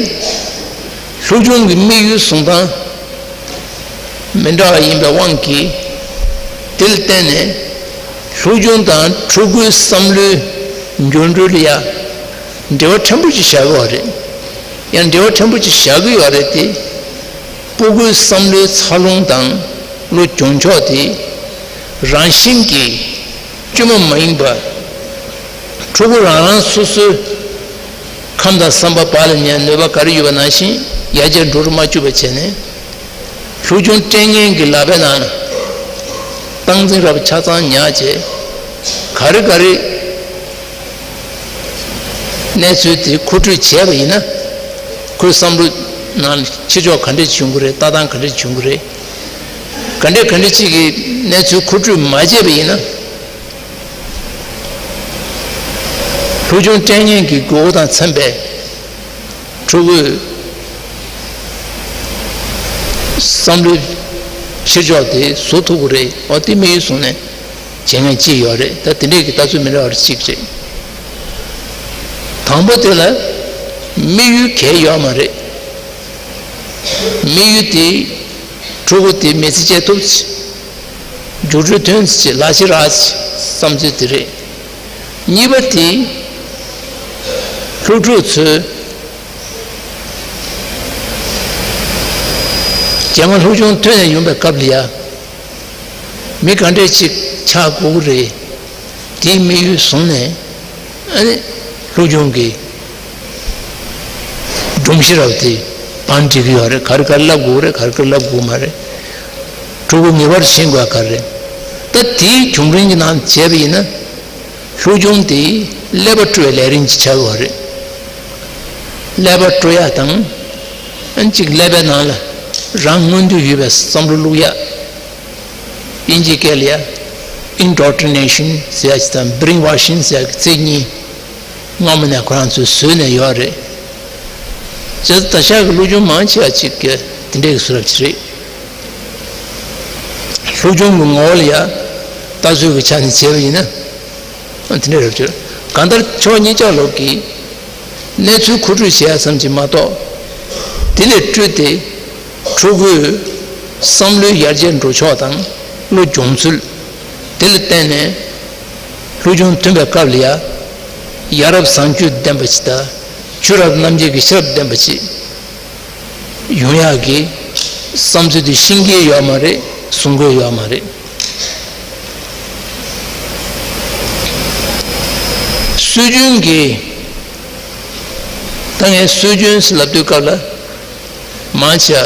སློབ་སྦྱོང་གི་དམིགས་ཡུལ་བཟུང་སྟངས་མི་འདྲ་བ་ཡིན་པའི་དབང་གིས། དེ་ལ་བརྟེན་ནས་སློབ་སྦྱོང་དང་ཕྲུ་གུའི་བསམ་བློའི་འགྱུར་འགྲོས་ལ་ཡ་འབྲེལ་བ་ཕྲན་བུ་ཅིག་བཞག་གི་ཡོད་རེད། ཡང་འབྲེལ་བ་ཕྲན་བུ་ཅིག་བཞག་གི་ཡོད་རེད་དེ། སྤུ་གུའི་བསམ་བློའི་འཚར་ལོངས་དང་བློ་སྦྱོང་ཕྱོགས་དེ་རང་བཞིན་གྱིས། བཅོས་མ་མ་ཡིན་པ། ཕྲུ་གུ་རང་རང་སོ་སོའི་ཁམས་དང་བསམ་པ་བག་ལ་ཉལ་ནུས་པ་ག་རེ་ཡོད་པ་ནང་བཞིན་ཡར་རྒྱས་འགྲོ་རུ་མ་བཅུག་པ་བྱས་ནས། སློབ་སྦྱོང་སྤྲད་མཁན་གྱི་ལག་པའི་ནང་ལ་སྟངས་འཛིན་རབ་ཆ་ཚང་ཉར་བྱས། ག་རེ་ག་རེ་གནས་ཚུལ་དེ་མཁོ་སྤྲོད་བྱས་པ་ཡིན་ན། ཁོའི་བསམ་བློ་ནང་ཕྱི་ཕྱོགས་ག་འདྲས་བྱུང་གི་རེད། ལྟ་སྟངས་ག་འདྲས་བྱུང་གི་རེད། ག་འདྲས་ག་འདྲས་ཅིག་གི་གནས་ཚུལ་མཁོ་སྤྲོད་མ་བྱས་པ་ཡིན་ན། སློབ་སྦྱོང་སྤྲད་མཁན་གྱི་དགོས་མཁོ་དང་འཚམ་པའི་ཕྲུ་གུའི་བསམ་བློའི་ཕྱིར་ཕྱོགས་དེ་བཟོ་ཐུབ་ཀྱི་རེད། འོ་དེ་དམིགས་ཡུལ་བཟུང་ནས་བྱེད་མཁན་གཅིག་ཡོད་རེད། ད་དེ་འདྲས་ཀྱི་ལྟ་ཚུལ་མི་འདྲ་བ་གཅིག་རེད། དང་པོ་དེ་ལ་དམིགས་ཡུལ་གང་ཡང་ཡོད་མ་རེད། དམིགས་ཡུལ་དེ་ཕྲུ་གུ་དེ་མི་ཚེ་སྐྱེལ་ཐུབ་ཅིག་རྒྱུགས་སྤྲོད་ཐོན་ཅིག་ལག་ཕྱིས་རག་ཅིག་བསམ་ཚུལ་དེ་རེད། གཉིས་པ་དེ་སློབ་ཕྲུག་ཚོས་རྒྱ་མ་སློབ་སྦྱོང་ཐོན་ནས་ཡོང་པའི་སྐབས་ལ་ཡ། མི་ག་འདྲས་ཅིག་ཆགས་དགོས་ཀྱི་རེད། དེའི་དམིགས་ཡུལ་བཟུང་ནས། ཨ་ནི་སློབ་སྦྱོང་གི་སྒྲོམ་གཞི་རབ་དེ་བང་སྒྲིག་གི་ཡོད་རེད། ག་རེ་ག་རེ་བསླབ་དགོས་རེད། ག་རེ་ག་རེ་བསླབ་དགོས་མ་རེད། ཕྲུ་གུ་ངེས་པར་ཤེས་དགོས་ག་རེ་རེད། ད་དེའི་བྱུང་རིམ་གྱི་ནང་བྱས་པ་ཡིན་ན། སློབ་སྦྱོང་དེ་ཀླད་པ་སྤྲོ་བའི་ལས་རིམ་ཅིག་ཆགས་ཡོད་རེད། ཀླད་པ་སྤྲོ་ཡ་དང་། ཨ་ནི་གཅིག་ཀླད་པའི་ནང་ལ་རང་མངོན་འདོད་ཡོད་པའི་བསམ་བློ་བླུག་ཡ། དབྱིན་ཇིའི་སྐད་ལ་ཡ། Indoctrination ཟེར་ཡ་ཅིག་དང་Brainwashing ཟེར་ཡ་གི་ཚིག་གཉིས་སྔ་མོ་ནས་ཁོ་རང་ཚོས་བཟོས་ནས་ཡོད་རེད། བྱས་ཙང་ད་ཆ་གི་སློབ་སྦྱོང་མང་ཆེ་བ་ཅིག་གི་དེ་འདྲའི་གི་བཟོ་འདྲ་ཅིག་རེད། སློབ་སྦྱོང་གི་ངོ་བོ་ལ་ཡ་ལྟ་ཚུལ་གྱི་ཆ་ནས་བྱས་པ་ཡིན་ན། དེ་འདྲ་རེད་ཅེས། གང་ལྟར་ཕྱོགས་གཉིས་ཆ་ལོག་གིས་གནས་ཚུལ་མཁོ་སྤྲོད་བྱེད་ཡ་ཙམ་གྱིས་མ་གཏོགས། དེ་ལས་སྤྲོས་ཏེ་ཕྲུ་གུས་ བསམ་བློའི་ཡར་རྒྱས་འགྲོ་ཕྱོགས་དང་བློ་སྦྱོང་ཚུལ། དེ་ལ་བརྟེན་ནས་སློབ་སྦྱོང་ཐོན་པའི་སྐབས་ལ་ཡ། ཡ་རབས་བཟང་སྤྱོད་ལྡན་པ་ཞིག་དང་ཆོས་རབ་རྣམ་འབྱེད་ཀྱི་ཤེས་རབ་ལྡན་པ་ཞིག་ཡོང་ཡག་གི་བསམ་ཚུལ་དེ་ཤེས་ཀྱི་ཡོད་མ་རེད། གསུང་གི་ཡོད་མ་རེད། སྲོལ་རྒྱུན་གྱི། ད་ངས་སྲོལ་རྒྱུན་ཟེར་ལབ་དུས་སྐབས་ལ། མང་ཆེ་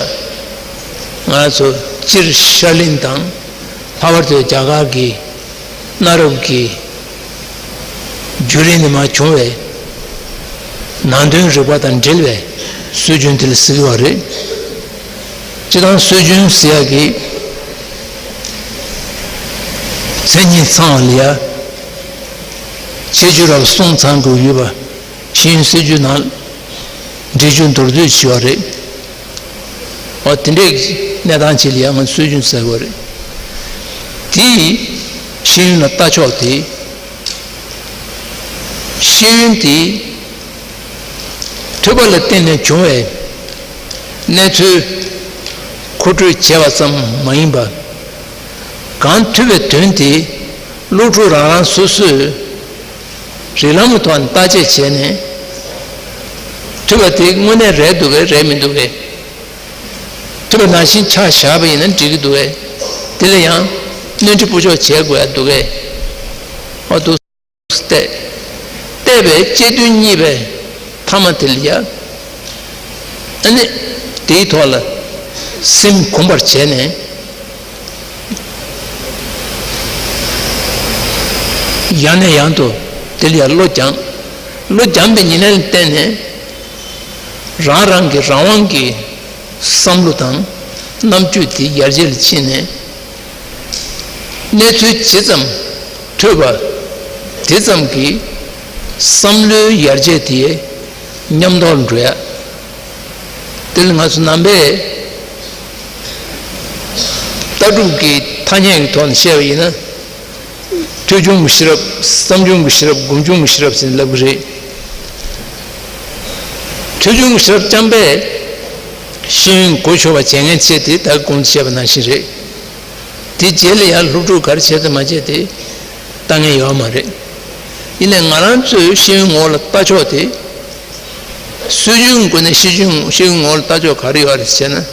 བ་ང་ཚོ་སྤྱིར་ཤར་གླིང་དང་། ལྷག་པར་དུ་རྒྱ་གར་གྱི་གནའ་རབས་ཀྱི་བརྒྱུད་རིམ་ནས་མར་བྱུང་བའི་ནང་དོན་རིག་པ་དང་འབྲེལ་བའི་སྲོལ་རྒྱུན་དེ་ལ་ཟེར་གྱི་ཡོད་རེད། སྤྱིར་བཏང་སྲོལ་རྒྱུན་ཟེར་ཡག་གི་མཚན་ཉིད་ཚང་བ་ལ་ཡ། ཁྱད་ཆོས་རབ་གསུམ་ཚང་དགོས་ཡོད་པ། ཤེས་ཡོན་སྲོལ་རྒྱུན་ནང་འགྲེལ་བརྗོད་མདོར་བསྡུས་བྱས་པ་རེད། འོ་དེ་འདྲའི་གནས་སྟངས་ཅིག་ལ་ཡང་ང་ཚོས་སྲོལ་རྒྱུན་ཟེར་དགོས་རེད། དེ་ཤེས་ཡོན་ལ་ལྟ་ཕྱོགས་དེ། ཤེས་ཡོན་དེ་ཐོས་པ་ལ་བརྟེན་ནས་བྱུང་བའི་གནས་ཚུལ་མཁོ་སྤྲོད་བྱས་པ་ཙམ་མ་ཡིན་པར། གང་ཐོས་པའི་དོན་དེ་སློབ་ཕྲུག་རང་རང་སོ་སོས་རིགས་ལམ་གྱི་ཐོག་ནས་བརྟག་དཔྱད་བྱས་ནས། ཐོས་པ་དེ་དངོས་གནས་རེད་འདུག་གས་རེད་མི་འདུག་གས། ཐོས་པ་ནང་བཞིན་ཆ་བཞག་པ་ཡིན་ན་འགྲིག་གི་འདུག་གས། དེ་ལ་ཡང་སྣོན་འཕྲི་སྤོ་སྐྱོར་བྱེད་དགོས་ཡ་འདུག་གས། འོ་འདུག་སེ་བལྟས། བལྟས་པའི་དཔྱད་དོན་རྙེད་པའི་མཐའ་མ་དེ་ལ་ཡ། ཨ་ནི་དེའི་ཐོག་ལ་སེམས་གོམས་པར་བྱས་ནས། ཡང་ནས་ཡང་དུ་དེ་ལ་ཡང་བློ་སྦྱངས། བློ་སྦྱངས་པའི་ཉེར་ལེན་ལ་བརྟེན་ནས། རང་རང་གི་རང་དབང་གི་བསམ་བློ་དང་རྣམ་དཔྱོད་དེ་ཡར་རྒྱས་ལ་ཕྱིན་ནས། གནས་ཚུལ་ཇི་ཙམ་ཐོས་པ་དེ་ཙམ་གྱིས་བསམ་བློའི་ཡར་རྒྱས་དེ་མཉམ་དུ་འགྲོ་ཡ། དེ་ལ་ང་ཚོ་ནང་པའི་ལྟ་གྲུབ་ཀྱི་ཐ་སྙད་ཀྱི་ཐོག་ནས་བཤད་པ་ཡིན་ན། ཐོས་བྱུང་གི་ཤེས་རབ། བསམ་བྱུང་གི་ཤེས་རབ། སྒོམ་བྱུང་གི་ཤེས་རབ་ཟེར་ནས་ལབ་ཀྱི་རེད། ཐོས་བྱུང་གི་ཤེས་རབ་རྐྱང་པས་ཤེས་ཡོན་གོ་ཆོད་པ་བྱེད་མཁན་བྱས་ཏེ། ད་གོང་དུ་བཤད་པ་ནང་བཞིན་རེད། དེ་རྗེས་ལ་ཡང་སློབ་ཕྲུག་ག་རེ་བྱས་ཏེ་མ་བྱས་ཏེ་ལྟ་མཁན་ཡོད་མ་རེད། ཡིན་ནའི་ང་རང་ཚོའི་ཤེས་ཡོན་ངོ་བོ་ལ་ལྟ་ཕྱོགས་དེ། སྲོལ་རྒྱུན་སྒོ་ནས་ཤེས་ཡོན། ཤེས་ཡོན་ངོ་བོ་ལ་ལྟ་ཕྱོགས་ག་རེ་ཡོད་རེད་ཟེར་ན།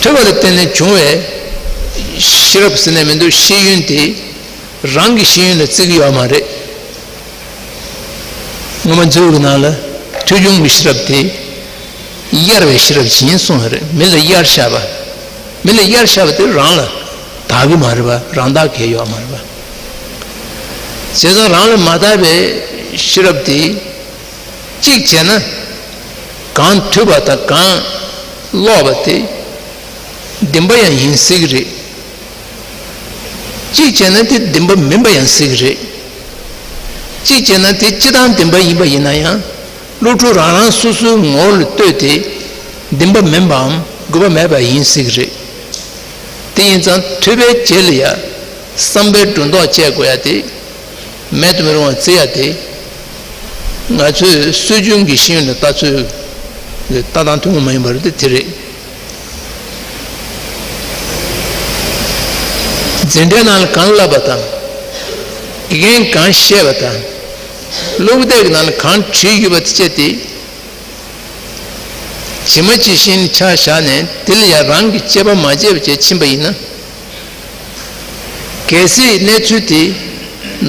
ཐོས་པ་ལ་བརྟེན་ནས་བྱུང་བའི་ཤེས་རབ་ཟེར་ནས་མི་འདུག་ཤེས་ཡོན་དེ་རང་གི་ཤེས་ཡོན་ལ་བརྩི་གི་ཡོད་མ་རེད། སྔོན་མ་མཛོད་ཀྱི་ནང་ལ་ཐོས་བྱུང་གི་ཤེས་རབ་དེ་གཡར་བའི་ཤེས་རབ་ཅིག་ཡིན་གསུངས་པ་རེད། མི་ལ་གཡར་བཞག་པ། མི་ལ་གཡར་བཞག་པ་དེ་རང་ལ་དག་གི་མ་རེད་པ། རང་དག་གི་ཡོད་མ་རེད་པ། བྱས་ཙང་རང་ལ་མ་དག་པའི་ཤེས་རབ་དེ། གཅིག་བྱས་ན། གང་ཐོས་པ་དང་གང་ཀློག་པ་དེ་བདེན་པ་ཡང་ཡིན་སྲིད་ཀྱི་རེད། གཅིག་བྱས་ན་དེ་བདེན་པ་མིན་པ་ཡང་སྲིད་ཀྱི་རེད། གཅིག་བྱས་ན་དེ་སྤྱིར་བཏང་བདེན་པ་ཡིན་པ་ཡིན་ན་ཡང་། སློབ་ཕྲུག་རང་རང་སོ་སོའི་ངོ་བོ་ལ་ལྟོས་ཏེ་བདེན་པ་མིན་པའམ་དགོས་པ་མེད་པ་ཡིན་སྲིད་ཀྱི་རེད། དེ་ཡིན་ཙང་ཐོས་པའི་རྗེས་ལ་ཡ་བསམ་པའི་སྒྲོ་འདོགས་བཅད་དགོས་ཡ་དེ། མེད་དུ་མི་རུང་བ་བརྩི་ཡ་དེ། ང་ཚོས་སྲོལ་རྒྱུན་གྱི་ཤེས་ཡོན་ལ་ལྟ་ཚུལ་ལ་ལྟ་སྟངས་ཐུན་མོང་མ་ཡིན་པ་རེད་དེ། དེ་རེད། འཛིན་གྲྭའི་ནང་ལ་གང་བསླབ་པ་དང་། དགེ་རྒན་གང་བཤད་པ་དང་། སློབ་དེབ་ཀྱི་ནང་ལ་གང་བྲིས་ཡོད་པ་དེ་བྱས་ཏེ། ཇི་མ་ཇི་བཞིན་ཆ་བཞག་ནས་དེ་ལ་ཡང་རང་གིས་དཔྱད་པ་མ་བྱས་པ་བྱས་ཕྱིན་པ་ཡིན་ན། གལ་སྲིད་གནས་ཚུལ་དེ་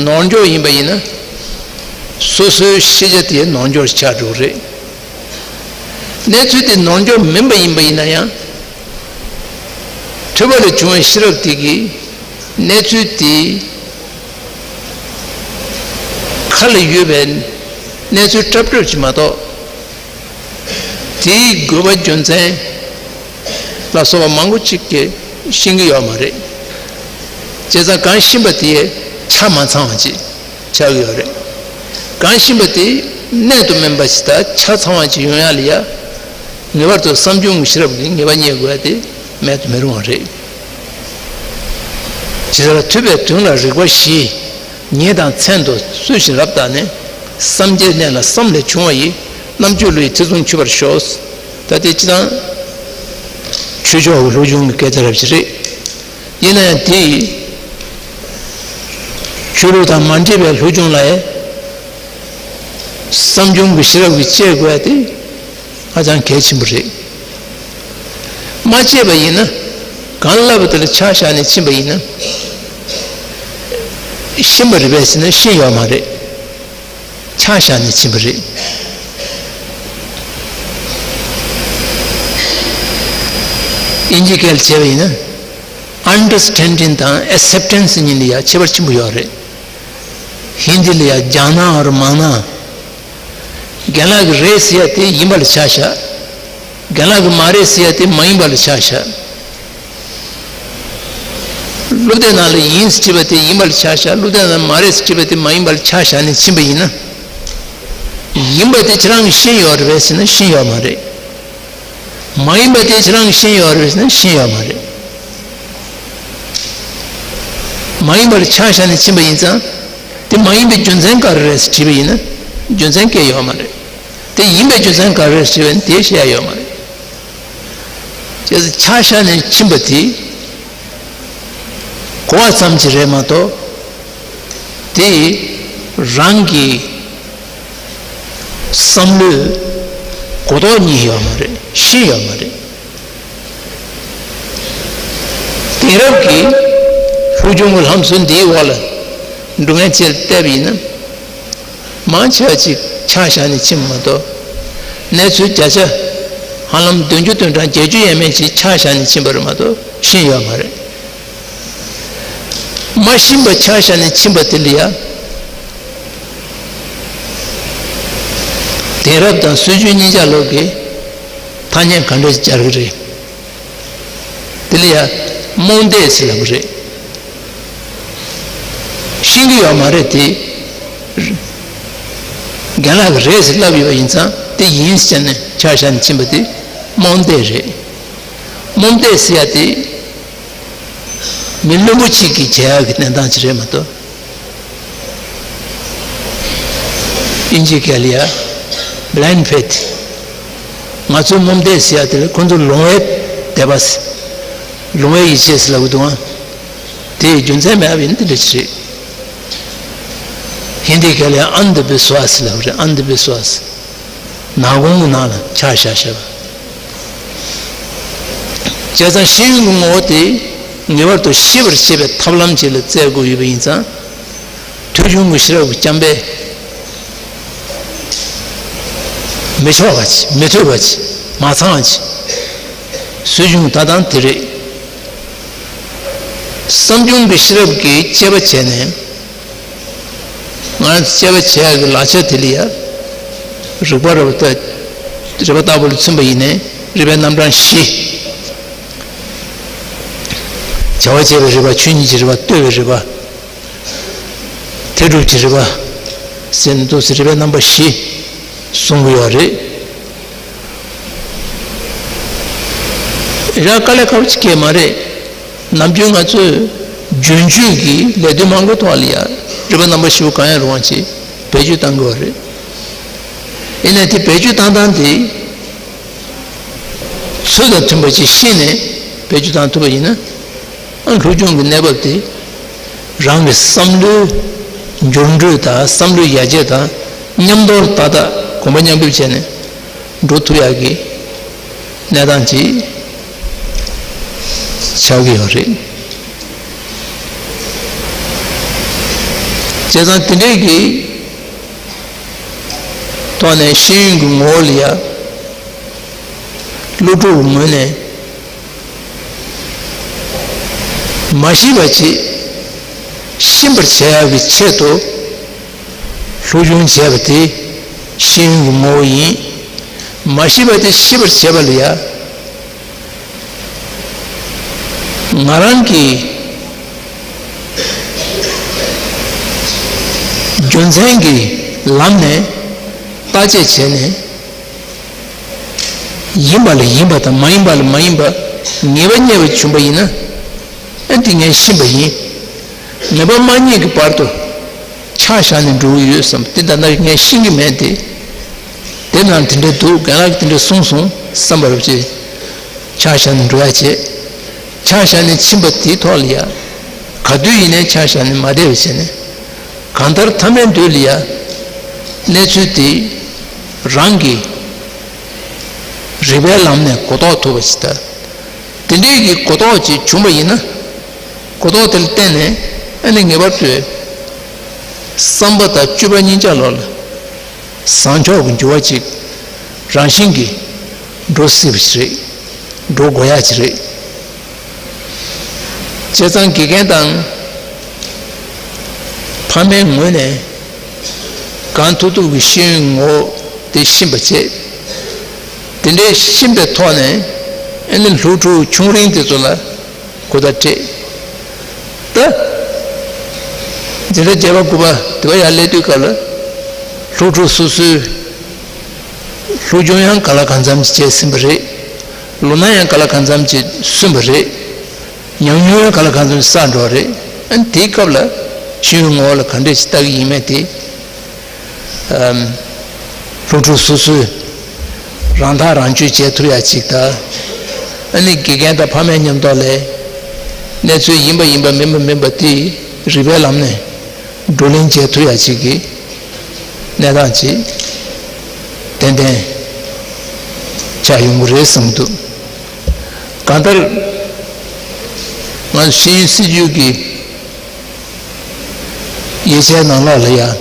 ནོར་འཁྱོག་ཡིན་པ་ཡིན་ན། སོ་སོའི་ཤེས་བྱ་དེ་ནོར་འཁྱོག་ཆགས་འགྲོ་གི་རེད། གནས་ཚུལ་དེ་ནོར་འཁྱོག་མིན་པ་ཡིན་པ་ཡིན་ན་ཡང་། ཐོས་པ་ལས་བྱུང་བའི་ཤེས་རབ་དེ་གིས་གནས་ཚུལ་དེ་ཁ་ལ་ཡོད་པའི་གནས་ཚུལ་འཁྲབ་འཁྲབ་ཅིག་མ་གཏོགས། དེའི་དགོས་པ་རྒྱུ་མཚན་ལ་སོགས་པ་མང་པོ་ཅིག་གིས་ཤེས་ཀྱི་ཡོད་མ་རེད། བྱས་ཙང་གང་ཤེས་པ་དེ་ཆ་མ་ཚང་བ་ཅིག་ཆགས་ཀྱི་ཡོད་རེད། གང་ཤེས་པ་དེ་གནད་དུ་སྨིན་པ་ཞིག་དང་ཆ་ཚང་བ་ཅིག་ཡོང་ཡ་ལ་ཡ། ངེས་པར་དུ་བསམ་བྱུང་གི་ཤེས་རབ་ཀྱི་ངེས་པ་རྙེད་དགོས་ཡ་དེ་མེད་དུ་མི་རུང་བ་རེད། ཇི་ལྟར་ཐོས་པའི་དོན་ལ་རིགས་པ་བཞི། ཉིན་དང་མཚན་དུ་སྲོལ་བཞིན་རབ་བརྟགས་ནས། བསམ་གྱིས་གནས་ལ་བསམ་ལས་བྱུང་བ་ཡི། རྣམ་དཔྱོད་བློ་ཡི་ཐེ་ཚོམ་ཆུད་པར་ཤོག་ད་དེ་སྤྱིར་བཏང་ ཆོས་ཕྱོགས་ཀྱི་སློབ་སྦྱོང་གི་སྐད་ཆ་རབ་ཅིག་རེད། ཡིན་ན་ཡང་དེ་ཆོས་ལུགས་དང་མ་འདྲེས་པའི་སློབ་སྦྱོང་ལ་ཡང་བསམ་བྱུང་གི་ཤེས་རབ་ཀྱིས་དཔྱད་དགོས་ཡ་དེ་ཧ་ཅང་གལ་ཆེན་པོ་རེད། མ་དཔྱད་པ་ཡིན་ན་གང་ལབ་པ་དེ་ལ་ཆ་བཞག་ནས་ཕྱིན་པ་ཡིན་ན་ཤེས་པ་རེད་པས་ཟེར་ན་ཤེས་ཡོད་མ་རེད། ཆ་བཞག་ནས་ཕྱིན་པ་རེད། དབྱིན་ཇིའི་སྐད་ལ་བྱས་པ་ཡིན་ན། Understanding དང་Acceptance གཉིས་ལ་ཡང་ཁྱད་པར་ཆེན་པོ་ཡོད་རེད། ཧིན་དི་ལ་ཡང་ཇཱ་ན་འོར་མཱ་ན། རྒན་ལགས་ཀྱི་རེད་ཟེར་ཡ་དེ་ཡིན་པ་ལ་ཆ་བཞག་རྒན་ལགས་ཀྱི་མ་རེད་ཟེར་ཡ་དེ་མ་ཡིན་པ་ལ་ཆ་བཞག་སློབ་དེབ་ནང་ལ་ཡིན་ཟེར་བ་དེ་ཡིན་པ་ལ་ཆ་བཞག་སློབ་དེབ་ནང་ལ་མ་རེད་ཟེར་བ་དེ་མ་ཡིན་པ་ལ་ཆ་བཞག་ནས་ཕྱིན་པ་ཡིན་ན། ཡིན་པ་དེ་ཁྱེད་རང་གིས་ཤེས་ཡོད་རེད་པས་ཟེར་ན་ཤེས་ཡོད་མ་རེད། མ་ཡིན་པ་དེ་ཁྱེད་རང་གིས་ཤེས་ཡོད་རེད་ཟེར་ན་ཤེས་ཡོད་མ་རེད། མ་ཡིན་པ་ལ་ཆ་བཞག་ནས་ཕྱིན་པ་ཡིན་ཙང་། དེ་མ་ཡིན་པའི་རྒྱུ་མཚན་ག་རེ་རེད་ཟེར་དྲིས་པ་ཡིན་ན། རྒྱུ་མཚན་གང་ཡོད་མ་རེད། དེ་ཡིན་པའི་རྒྱུ་མཚན་ག་རེ་རེད་ཟེར་བ་ཡིན་ན་དེ་བཤད་ཡ་ཡོད་མ་རེད། བྱས་ཙང་ཆ་བཞག་ནས་ཕྱིན་པ་དེ་གོ་བ་ཙམ་ཅིག་རེད་མ་གཏོགས། དེ་རང་གི་བསམ་བློའི་གོ་རྟོགས་རྙེད་ཡོད་མ་རེད། ཤེས་ཡོད་མ་རེད། དེང་རབས་ཀྱི་སློབ་སྦྱོང་གི་ལམ་སྲོལ་འདིའི་འོག་ལ་འགྲོ་མཁན་བཅས་ལ་བལྟས་པ་ཡིན་ན། མང་ཆེ་བ་ཅིག་ཆ་བཞག་ནས་ཕྱིན་པ་མ་གཏོགས། གནས་ཚུལ་བརྒྱ་ཆ་ཧ་ལམ་བདུན་ཅུ་དོན་གྲངས་བརྒྱད་ཅུ་ཡས་མས་ཅིག་ཆ་བཞག་ནས་ཕྱིན་པ་རེད་མ་གཏོགས་ཤེས་ཡོད་མ་རེད། མ་ཤེས་པ་ཆ་བཞག་ནས་ཕྱིན་པ་དེ་ལ་ཡང་། དེང་རབས་དང་སྲོལ་རྒྱུན་གཉིས་ཆ་ལོག་གི་ཐ་སྙད་ག་འདྲ་སྦྱར་གི་རེད། དེ་ལ་ཡང་རྨོངས་དད་ཟེར་ལབ་གི་རེད། ཤེས་ཀྱི་ཡོད་མ་རེད་དེ། རྒན་ལགས་ཀྱིས་རེད་ཟེར་ལབ་ཡོད་པ་ཡིན་ཙང་དེ་ཡིན་ཟེར་ནས་ཆ་བཞག་ནས་ཕྱིན་པ་དེ་རྨོངས་དད་རེད། རྨོངས་དད་ཟེར་ཡ་དེ། མི་བླུན་པོ་གཅིག་གིས་བྱེད་ཡག་གི་གནས་སྟངས་ཅིག་རེད་མ་གཏོགས། དབྱིན་ཇིའི་སྐད་ལ་ཡ། Blind faith། ང་ཚོའི་རྨོངས་དད་ཟེར་ཡ་དེ་ལ་ཁོ་ཚོ་ལོང་བའི་དད་པ་ཟེར། ལོང་བའི་ཡིད་ཆེས་ཟེར་ལབ་ཀྱི་འདུག་ཨང་། དེ་རྒྱུ་མཚན་མེད་པ་ཡིན་དེ་འདྲ་ཅིག་རེད། ཧིན་དིའི་སྐད་ལ་ཡ་Andhvishwas་ལབ་རེད། Andhvishwas། ནག་གོང་གི་ནང་ལ་ཆ་བཞག་བཞག་པ། བྱས་ཙང་ཤེས་ཡོན་གྱི་ངོ་བོ་དེ་ངེས་པར་དུ་ཤེས་པར་བྱེད་པའི་ཐབས་ལམ་ཅིག་ལ་བཙལ་དགོས་ཡོད་པ་ཡིན་ཙང་། ཐོས་བྱུང་གི་ཤེས་རབ་ཀྱི་རྐྱང་པས་མི་ཆོག་པ་ཅིག་མི་ཐོས་པ་ཅིག་མ་ཚང་བ་ཅིག་སྲོལ་རྒྱུན་ད་དང་དེ་རེད། བསམ་བྱུང་གི་ཤེས་རབ་ཀྱིས་དཔྱད་པ་བྱས་ནས། ང་རང་ཚོ་དཔྱད་པ་བྱེད་ཡག་གི་ལག་ཆ་དེ་ལ་ཡ། རིག་པ་རིག་པ་ལྟ་རིག་པ་ལྟ་བུ་ལ་མཚོན་པ་ཡིན་ནའི་རིག་པའི་རྣམ་གྲངས་བཞི། བྱ་བ་བྱེད་པའི་རིག་པ། ཆོས་ཉིད་ཀྱི་རིག་པ། ལྟོས་པའི་རིག་པ། མཐས་གྲུབ་ཀྱི་རིག་པ། ཟེར་ནས་འདུག་སེ་རིག་པའི་རྣམ་པ་བཞི་གསུང་གི་ཡོད་རེད། ཡང་དཀའ་ལས་ཁག་པོ་ཅིག་གང་ཡང་མ་རེད། ནམ་རྒྱུན་ང་ཚོས་རྒྱུན་སྤྱོད་ཀྱི་ལས་དོན་མང་པོའི་ཐོག་ལ་ཡང་རིག་པ་རྣམ་པ་བཞི་པོ་གང་ཡང་རུང་བ་ཅིག་བེད་སྤྱོད་གཏང་གི་ཡོད་རེད། ཡིན་ནའི་དེ་བེད་སྤྱོད་གཏང་སྟངས་དེ་ཚུལ་དང་མཐུན་པ་ཅིག་ཤེས་ནས་བེད་སྤྱོད་གཏང་ཐུབ་པ་ཡིན་ན། ཨ་སློབ་སྦྱོང་གི་གནས་བབ་དེ་རང་གི་བསམ་བློའི་འགྱུར་འགྲོས་དང་བསམ་བློའི་ཡར་རྒྱས་དང་མཉམ་དུ་ཏག་ཏག་གོམ་པ་མཉམ་རྒུད་བྱས་ནས་འགྲོ་ཐུབ་ཡག་གི་གནས་སྟངས་ཅིག་ཆགས་ཀྱི་ཡོད་རེད། བྱས་ཙང་དེ་འདྲའི་གི་ཐོག་ནས་ཤེས་ཡོན་གྱི་ངོ་བོ་ལ་ཡ། སློབ་ཕྲུག་གི་ངོས་ནས་མ་ཤེས་པ་ཅིག་ཤེས་པར་བྱ་ཡག་གི་ཆེད་དུ་སློབ་སྦྱོང་བྱས་པ་དེ་ཤེས་ཡོན་གྱི་ངོ་བོ་ཡིན། མ་ཤེས་པ་དེ་ཤེས་པར་བྱེད་པ་ལ་ཡ། ང་རང་གིས་རྒྱུ་མཚན་གྱི་ལམ་ནས་བརྟག་དཔྱད་བྱས་ནས། ཡིན་པ་ལ་ཡིན་པ་དང་མ་ཡིན་པ་ལ་མ་ཡིན་པ་ངེས་པ་རྙེད་པ་བྱུང་བ་ཡིན་ན། ཨ་འདི་ངས་ཤེས་པ་ཡིན། ངེས་པ་མ་རྙེད་ཀྱི་བར་དུ་ཆ་བཞག་ནས་འགྲོ་གི་ཡོད་བསམ། དེ་ད་ལྟ་ངས་ཤེས་ཀྱི་མེད་དེ། དེ་ནང་དེ་འདྲ་འདུག་རྒན་ལགས་ཀྱིས་དེ་འདྲ་གསུངས་སོང་བསམ་པ་རེད་ཅེས། ཆ་བཞག་ནས་འགྲོ་ཡ་བྱེད། ཆ་བཞག་ནས་ཕྱིན་པ་དེའི་ཐོག་ལ་ཡ། ག་དུས་ཡིན་ནའི་ཆ་བཞག་ནས་མ་བསྡད་པ་བྱས་ནས། གང་ལྟར་མཐའ་མའི་དུས་ལ་ཡ། གནས་ཚུལ་དེ་རང་གི་རིག་པའི་ལམ་ནས་གོ་རྟོགས་ཐུབ་པ་ཞིག་དང་། དེ་འདྲའི་གི་གོ་རྟོགས་ཅིག་བྱུང་བ་ཡིན་ན། གོ་རྟོགས་དེ་ལ་བརྟེན་ནས་ཨ་ནི་ངེས་པར་དུ་བསམ་པ་དང་སྤྱོད་པ་གཉིས་ཆ་ལོག་ལ་བཟང་ཕྱོགས་ཀྱི་འགྱུར་བ་ཅིག་རང་བཞིན་གྱིས་འགྲོ་སྲིད་པ་ཞིག་རེད། འགྲོ་དགོས་ཡ་ཅིག་རེད། བྱས་ཙང་དགེ་རྒན་དང་ཕ་མའི་ངོས་ནས་གང་ཐུབ་ཐུབ་ཀྱི་ཤེས་ཡོན་ངོ་བོ་དེ་ཤེས་པ་བྱས། དེ་འདྲའི་ཤེས་པའི་ཐོག་ནས་ཨ་ནི་སློབ་ཕྲུག་ཆུང་རིང་དེ་ཚོ་ལ་གོ་བརྡ་སྤྲད། ད་འཛིན་གྲྭ་བརྒྱད་པ་དགུ་པ་དེ་བ་ཡར་སླེབས་དུས་སྐབས་ལ་སློབ་ཕྲུག་སོ་སོའི་སློབ་སྦྱོང་ཡང་ག་ལ་གང་འཚམ་བྱས་ཟིན་པ་རེད། ལོ་ན་ཡང་ག་ལ་གང་འཚམ་བྱས་སོན་པ་རེད། ཉམས་མྱོང་ཡང་ག་ལ་གང་འཚམ་བསགས་འགྲོ་བ་རེད། ཨ་ནི་དེའི་སྐབས་ལ་ཤེས་ཡོན་ངོ་བོ་ལ་ག་འདྲས་ཞིག་ལྟ་གི་ཡིན་མེད་དེ། ཨམ། སློབ་ཕྲུག་སོ་སོས་རང་ཐག་རང་གཅོད་བྱེད་ཐུབ་ཡ་ཅིག་དང་། ཨ་ནི་དགེ་རྒན་དང་ཕ་མའི་མཉམ་དུ་ལས་གནས་ཚུལ་ཡིན་པ་ཡིན་པ་མིན་པ་མིན་པ་དེ་རིག་པའི་ལམ་ནས་བགྲོ་གླེང་བྱེད་ཐུབ་ཡ་ཅིག་གི་གནས་སྟངས་ཅིག་ཏན་ཏན་ཆགས་ཡོང་གི་རེད་བསམ་འདུག་གང་ལྟར་ང་ཚོ་ཤེས་ཡོན་སྲིད་བྱུས་ཀྱི་ཡིག་ཆའི་ནང་ལོགས་ལ་ཡང་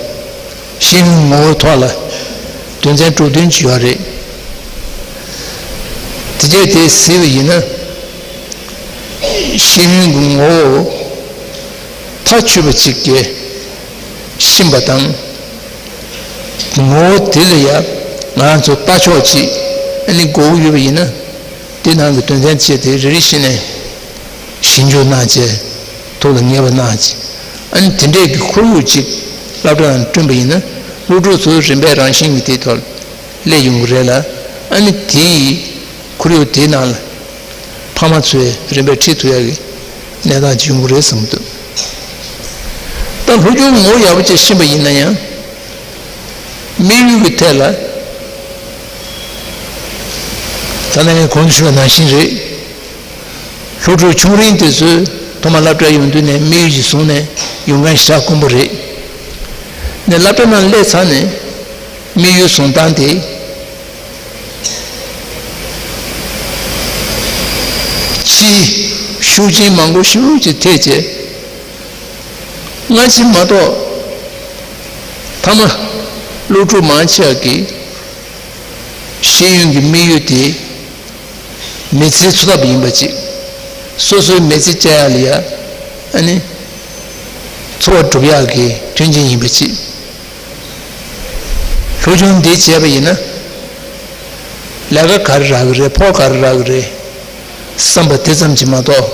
ཤེས་ཡོན་ངོ་བོའི་ཐོག་ལ་དོན་ཚན་དྲུག་བདུན་ཅིག་ཡོད་རེད། དེ་རྗེས་དེ་གཟིགས་པ་ཡིན་ན། ཤེས་ཡོན་གྱི་ངོ་བོ་མཐའ་ཆོད་པ་ཅིག་གིས་ཤེས་པ་དང་། ངོ་བོ་དེ་ལ་ཡང་ང་རང་ཚོ་ལྟ་ཕྱོགས་ཅིག་ཨ་ནི་དགོས་ཀྱི་ཡོད་པ་ཡིན་ན། དེ་ནང་གི་དོན་ཚན་བཅས་དེ་རེ་རེ་བཞིན་ནས་ཞིབ་འཇུག་གནང་བྱས། ཐུགས་ལ་ངེས་པ་གནང་བྱས། ཨ་ནི་དེ་འདྲས་ཀྱི་ཁོར་ཡུག་ཅིག་སློབ་གྲྭ་ནང་བསྐྲུན་པ་ཡིན་ན། སློབ་ཕྲུག་ཚོ་རིམ་པས་རང་བཞིན་གྱིས་དེའི་ཐོག་སླེབས་ཡོང་གི་རེད་ལ། ཨ་ནི་དེའི་ཁོར་ཡུག་དེའི་ནང་ལ་ཕ་མ་ཚོས་རིམ་པས་ཁྲིད་ཐུབ་ཡག་གི་གནས་སྟངས་ཅིག་ཡོང་གི་རེད་བསམ་གྱི་འདུག་ད་སློབ་སྦྱོང་ངོ་བོ་ཡག་པོ་ཅིག་ཤེས་པ་ཡིན་ན་ཡང་། དམིགས་ཡུལ་གྱི་ཐད་ལ། ད་ནང་ངས་གོང་དུ་ཞུས་པ་ནང་བཞིན་རེད། སློབ་ཕྲུག་ཆུང་རིང་དེ་ཚོས་ཐོག་མར་སློབ་གྲྭར་ཡོང་དུས་ནས་དམིགས་ཡུལ་ཅིག་བཟུང་ནས་ཡོང་མཁན་ཞེ་དྲག་དཀོན་པོ་རེད། ནས་སློབ་གྲྭ་ནང་སླེབས་ཚར་ནས་དམིགས་ཡུལ་བཟུང་སྟངས་དེ། ཕྱིའི་ཤུགས་རྐྱེན་མང་པོ་ཞེ་པོ་ཅིག་ཐེབས་བྱས། སྔ་ཕྱི་མ་གཏོགས། མཐའ་མ་སློབ་ཕྲུག་མང་ཆེ་བ་གིས་ཤེས་ཡོན་གྱི་དམིགས་ཡུལ་དེ་མི་ཚེའི་འཚོ་ཐབས་ཡིན་པ་ཅིག་སོ་སོའི་མི་ཚེ་སྐྱེལ་ཡག་ལ་ཡ། ཨ་ནི་འཚོ་བ་སྒྲུབ་ཡག་གི་མཐུན་རྐྱེན་ཡིན་པ་ཅིག་སློབ་སྦྱོང་འདི་བྱས་པ་ཡིན་ན། ལས་ཀ་ག་རེ་རག་གི་རེད། ཕོགས་ག་རེ་རག་གི་རེད་བསམ་པ་དེ་ཙམ་གྱིས་མ་གཏོགས།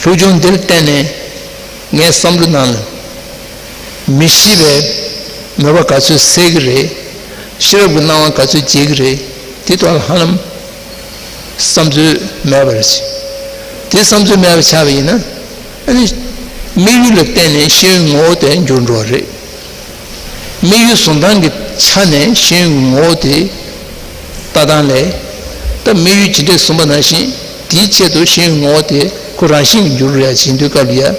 སློབ་སྦྱོང་འདིར་བརྟེན་ནས་ངའི་བསམ་བློ་ནང་ལ་མི་ཤེས་པའི་མོས་པ་ག་ཚོད་སད་ཀྱི་རེད། ཤེས་རབ་ཀྱི་སྣང་བ་ག་ཚོད་རྒྱས་ཀྱི་རེད། དེ་ཐོག་ལ་ཧ་ལམ་བསམ་ཚུལ་མེད་པ་རེད། དེ་བསམ་ཚུལ་མེད་པ་ཆགས་པ་ཡིན་ན། ཨ་ནི་དམིགས་ཡུལ་ལ་བརྟེན་ནས་ཤེས་ཡོན་ངོ་བོ་དེ་འགྱུར་འགྲོ་བ་རེད། དམིགས་ཡུལ་བཟུང་སྟངས་ཀྱི་ཆ་ནས་ཤེས་ཡོན་གྱི་ངོ་བོ་དེ་ལྟ་སྟངས་ལས། ད་དམིགས་ཡུལ་ཇི་འདྲས་བཟུང་པ་ནང་བཞིན་དེའི་ཆེད་དུ་ཤེས་ཡོན་ངོ་བོ་དེ་ཁོ་རང་བཞིན་གྱིས་འགྱུར་ཡ་བྱེད་དུས་སྐབས་ལ་ཡ།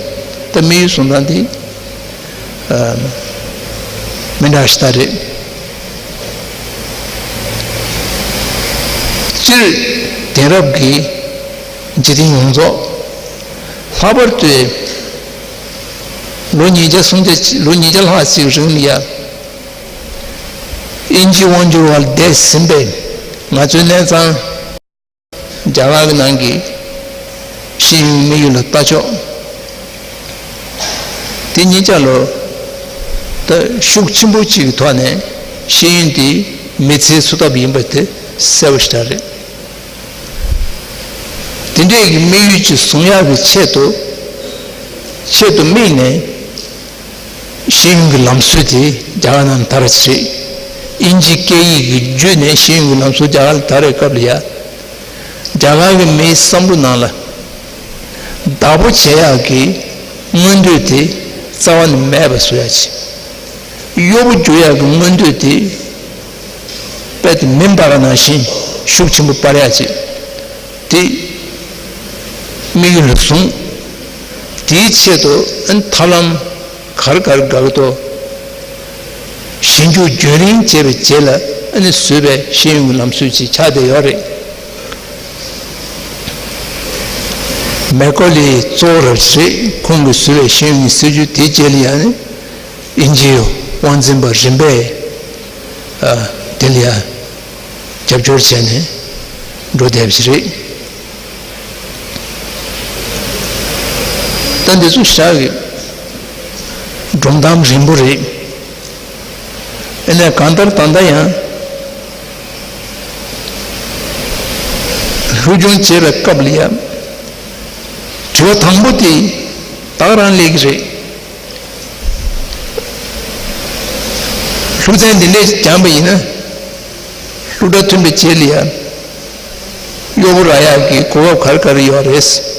ད་དམིགས་ཡུལ་བཟུང་སྟངས་དེ་ཨ་མི་འདྲ་ཞིག་ད་རེད། སྤྱིར་དེང་རབས་ཀྱི་འཇིག་རྟེན་ཡོངས་རྫོགས་ལྷག་པར་དུ་ལོ་ཉིས་བརྒྱ་སུམ་བརྒྱ་ལོ་ཉིས་བརྒྱ་ལྷག་ཅིག་རིང་ལ་ཡ། དབྱིན་ཇིའི་དབང་སྒྱུར་འོག་ལ་བསྡད་ཟིན་པའི་ང་ཚོའི་གནས་ཚང་རྒྱ་གར་གྱི་ནང་གི་ཤེས་ཡོན་དམིགས་ཡུལ་ལ་ལྟ་ཕྱོགས་དེ་གཉིས་ཆ་ལོ་ད་ཤུགས་ཆེན་པོ་གཅིག་གི་ཐོག་ནས་ཤེས་ཡོན་དེ་མི་ཚེའི་འཚོ་ཐབས་ཡིན་པ་དེ་གསལ་པོ་ཞེ་དྲག་རེད། དེ་འདྲས་ཀྱི་དམིགས་ཡུལ་ཅིག་བཟུང་ཡག་གི་ཆེད་དུ་ཆེད་དུ་དམིགས་ནས། ཤེས་ཡོན་གྱི་ལམ་སྲོལ་དེ་རྒྱ་གར་ནང་དར་བ་ཞིག་རེད། དབྱིན་ཇིའི་སྐད་ཡིག་གི་བརྒྱུད་ནས་ཤེས་ཡོན་གྱི་ལམ་སྲོལ་རྒྱ་གར་ལ་དར་བའི་སྐབས་ལ་ཡ། རྒྱ་གར་གྱི་མིའི་བསམ་བློ་ནང་ལ་བདག་པོ་བྱེད་ཡག་གི་མངོན་འདོད་དེ་རྩ་བ་ནས་མེད་པ་བཟོ་ཡག་ཅིག་གཡོ་པོ་རྒྱུག་ཡག་གི་མངོན་འདོད་དེ་དཔེ་དེ་མེ་འབར་བ་ནང་བཞིན་ཤུགས་ཆེན་པོ་སྤར་ཡག་ཅིག་དེ་དམིགས་ཡུལ་ལ་བཟུང་། དེའི་ཆེད་དུ་ཨ་ནི་ཐབས་ལམ་ག་རེ་ག་རེ་དགའ་གི་འདུག་ཞིབ་འཇུག་རྒྱུན་རིང་བྱས་པའི་རྗེས་ལ་ཨ་ནི་བཟོས་པའི་ཤེས་ཡོན་གྱི་ལམ་སྲོལ་ཅིག་ཆགས་བསྡད་ཡོད་རེད། མེ་ཀོ་ལི་གཙོ་བོ་རབ་ཅིག་རེད། ཁོང་གིས་བཟོས་པའི་ཤེས་ཡོན་གྱི་སྲིད་བྱུས་དེའི་རྗེས་ལ་ཡང་ནི་དབྱིན་ཇིའི་དབང་འཛིན་པ་རིམ་པས་ཨ་དེ་ལ་ཡང་རྒྱབ་སྐྱོར་བྱས་ནས་འགྲོ་བསྡད་པ་ཞིག་རེད། ད་འདི་ཚོ་ཞག་གི་སྒྲུང་གཏམ་རིང་པོ་རེད། ཨ་ནི་གང་ལྟར་ད་ལྟ་ཡང་སློབ་སྦྱོང་བྱེད་པའི་སྐབས་ལ་ཡང་དྲི་བ་དང་པོ་དེ་ད་ག་རང་སླེབས་ཀྱི་རེད། སློབ་ཚན་འདི་འདྲས་སྦྱངས་པ་ཡིན་ན་སློབ་གྲྭ་ཐོན་པའི་རྗེས་ལ་ཡང་གཡོག་པོ་རག་ཡག་གི་གོ་སྐབས་ག་རེ་ག་རེ་ཡོད་རེད།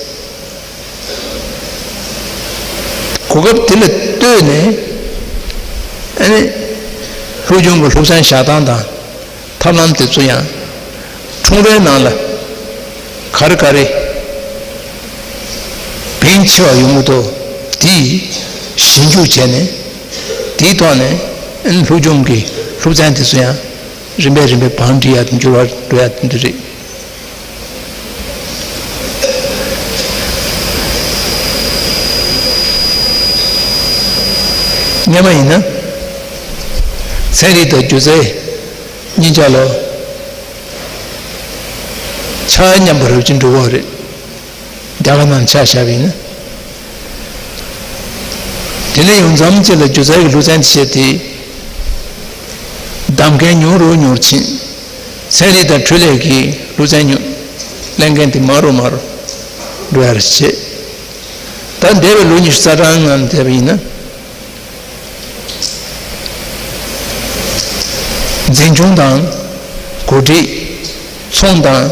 གོ་སྐབས་དེ་ལ་ལྟོས་ནས་ཨ་ནི་སློབ་སྦྱོང་གི་སློབ་ཚན་བཞག་སྟངས་དང་ཐབས་ལམ་དེ་ཚོ་ཡང་ཁྲོམ་རའི་ནང་ལ་ག་རེ་ག་རེ་ཕན་ཆེ་བ་ཡོང་གི་འདུག་དེ་ཞིབ་འཇུག་བྱས་ནས་དེའི་ཐོག་ནས་ཨ་ནི་སློབ་སྦྱོང་གི་སློབ་ཚན་དེ་ཚོ་ཡང་རིམ་པས་རིམ་པས་བང་སྒྲིག་ཡག་དང་འགྱུར་བ་འགྲོ་ཡག་དེ་འདྲ་རེད། སྔོན་མ་ཡིན་ན་ཚན་རིག་དང་སྒྱུ་རྩལ་གཉིས་ཆ་ལ་ཆ་མཉམ་པ་རབ་ཅིག་འགྲོ་གི་རེད། རྒྱ་གར་ནང་ཆ་བཞག་པ་ཡིན་ན། དེ་ནས་ཡང་མཚམས་གཅིག་ལ་སྒྱུ་རྩལ་གྱི་སློབ་ཚན་བྱས་ཏེ། གདམ་མཁན་ཉུང་རུ་ཉུང་རུ་ཕྱིན། ཚན་རིག་དང་འཕྲུལ་ལས་ཀྱི་སློབ་ཚན་ཉུང་ལེན་མཁན་དེ་མང་རུ་མང་རུ་འགྲོ་ཡ་རེ་བྱེད། ད་འདས་པའི་ལོ་ཉི་ཤུ་རྩ་གྲངས་ནང་བལྟས་པ་ཡིན་ན། འཛིན་སྐྱོང་དང་། གོ་སྒྲིག་ཚོང་དང་།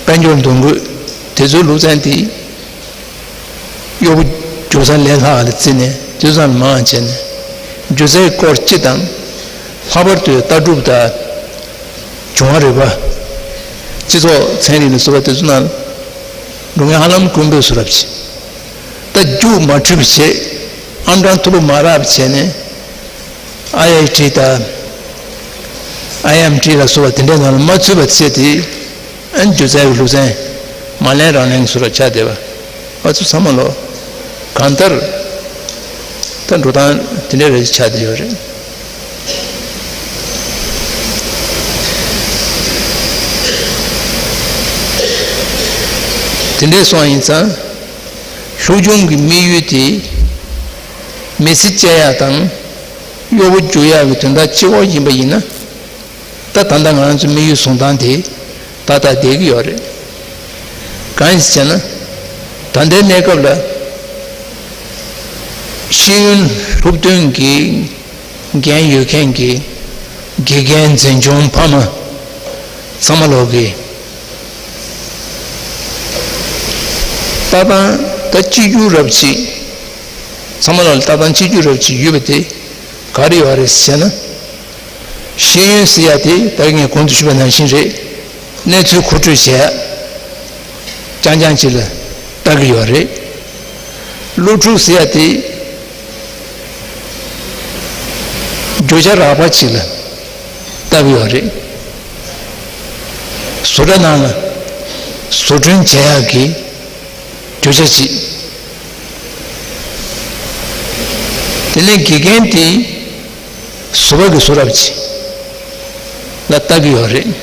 དཔལ་འབྱོར་འདུ་འགོད་དེ་ཚོའི་སློབ་ཚན་དེ། གཡོག་པོ་རྒྱུག་ས་ལས་ལྷག་ལ་བརྩིས་ནས་དུས་ཚང་མང་བྱས་ནས་སྒྱུ་རྩལ་སྐོར་སྤྱི་དང་། ལྷག་པར་དུ་ལྟ་གྲུབ་དང་། བྱུང་བ་རིག་པ། སྤྱི་ཚོགས་ཚན་རིག་ལ་སོགས་པ་དེ་ཚོ་ནང་འགྲོ་མཁན་ཧ་ལམ་དཀོན་པོའི་བཟོ་འདྲ་བྱས། ད་རྒྱུགས་མ་འཁྲུལ་བྱས། ཨང་གྲངས་མཐོ་པོ་མ་རག་བྱས་ནས། ཨའི་ཨའི་ཊི་དང་། ཨའི་ཨེམ་ཊི་ལ་སོགས་པ་དེ་འདྲའི་ནང་ལ་མ་ཚུད་པ་བྱས་ཏེ། ཨ་ནི་སྒྱུ་རྩལ་གྱི་སློབ་ཚན་མ་ལེན་རང་ལེན་བཟོ་འདྲ་ཆགས་བསྡད་པ། ང་ཚོ་ཚང་མ་ལོ་གང་ལྟར་ད་འགྲོ་སྟངས་དེ་འདྲ་རེ་ཆགས་བསྡད་ཡོད་རེད། དེ་འདྲ་སོང་ཡིན་ཙང་སློབ་སྦྱོང་གི་དམིགས་ཡུལ་དེ་མི་ཚེ་སྐྱེལ་ཡག་དང་གཡོག་པོ་རྒྱུག་ཡག་གི་དོན་དག་གཅིག་པོ་ཡིན་པ་ཡིན་ན། ད་ད་ལྟ་ང་རང་ཚོའི་དམིགས་ཡུལ་བཟུང་སྟངས་དེ་ཏག་ཏག་བསྡད་ཀྱི་ཡོད་རེད། གང་ཡིན་ཟེར་ན། ད་ལྟའི་གནས་སྐབས་ལ་ཤེས་ཡོན་སློབ་སྟོན་གྱི་འགན་ཡོད་མཁན་གྱི་དགེ་རྒན་འཛིན་སྐྱོང་ཕ་མ་ཚང་མ་ལོག་གི་ལྟ་སྟངས་ད་གཅིག་གྱུར་རབ་ཅིག་ཚང་མ་ལོག་ལ་ལྟ་སྟངས་གཅིག་གྱུར་རབ་ཅིག་ཡོད་པ་དེ་ག་རེ་ཡོད་རེད་ཟེར་ན། ཤེས་ཡོན་ཟེར་ཡ་དེ་ད་ངས་གོང་དུ་ཞུས་པ་ནང་བཞིན་རེད། གནས་ཚུལ་མཁོ་སྤྲོད་བྱས་རྐྱང་རྐྱང་ཅིག་ལ་ལྟ་གི་ཡོད་རེད། སློབ་ཕྲུག་ཟེར་ཡ་དེ་བརྗོད་བྱ་རགས་པ་ཅིག་ལ་ལྟ་གི་ཡོད་རེད། བཟོ་གྲྭ་ནང་ལ་བཟོ་སྐྲུན་བྱེད་ཡག་གི་བརྗོད་བྱ་ཅིག་དེ་ནས་དགེ་རྒན་དེ་བཟོ་པ་གི་བཟོ་འདྲ་ཅིག་ལ་ལྟ་གི་ཡོད་རེད།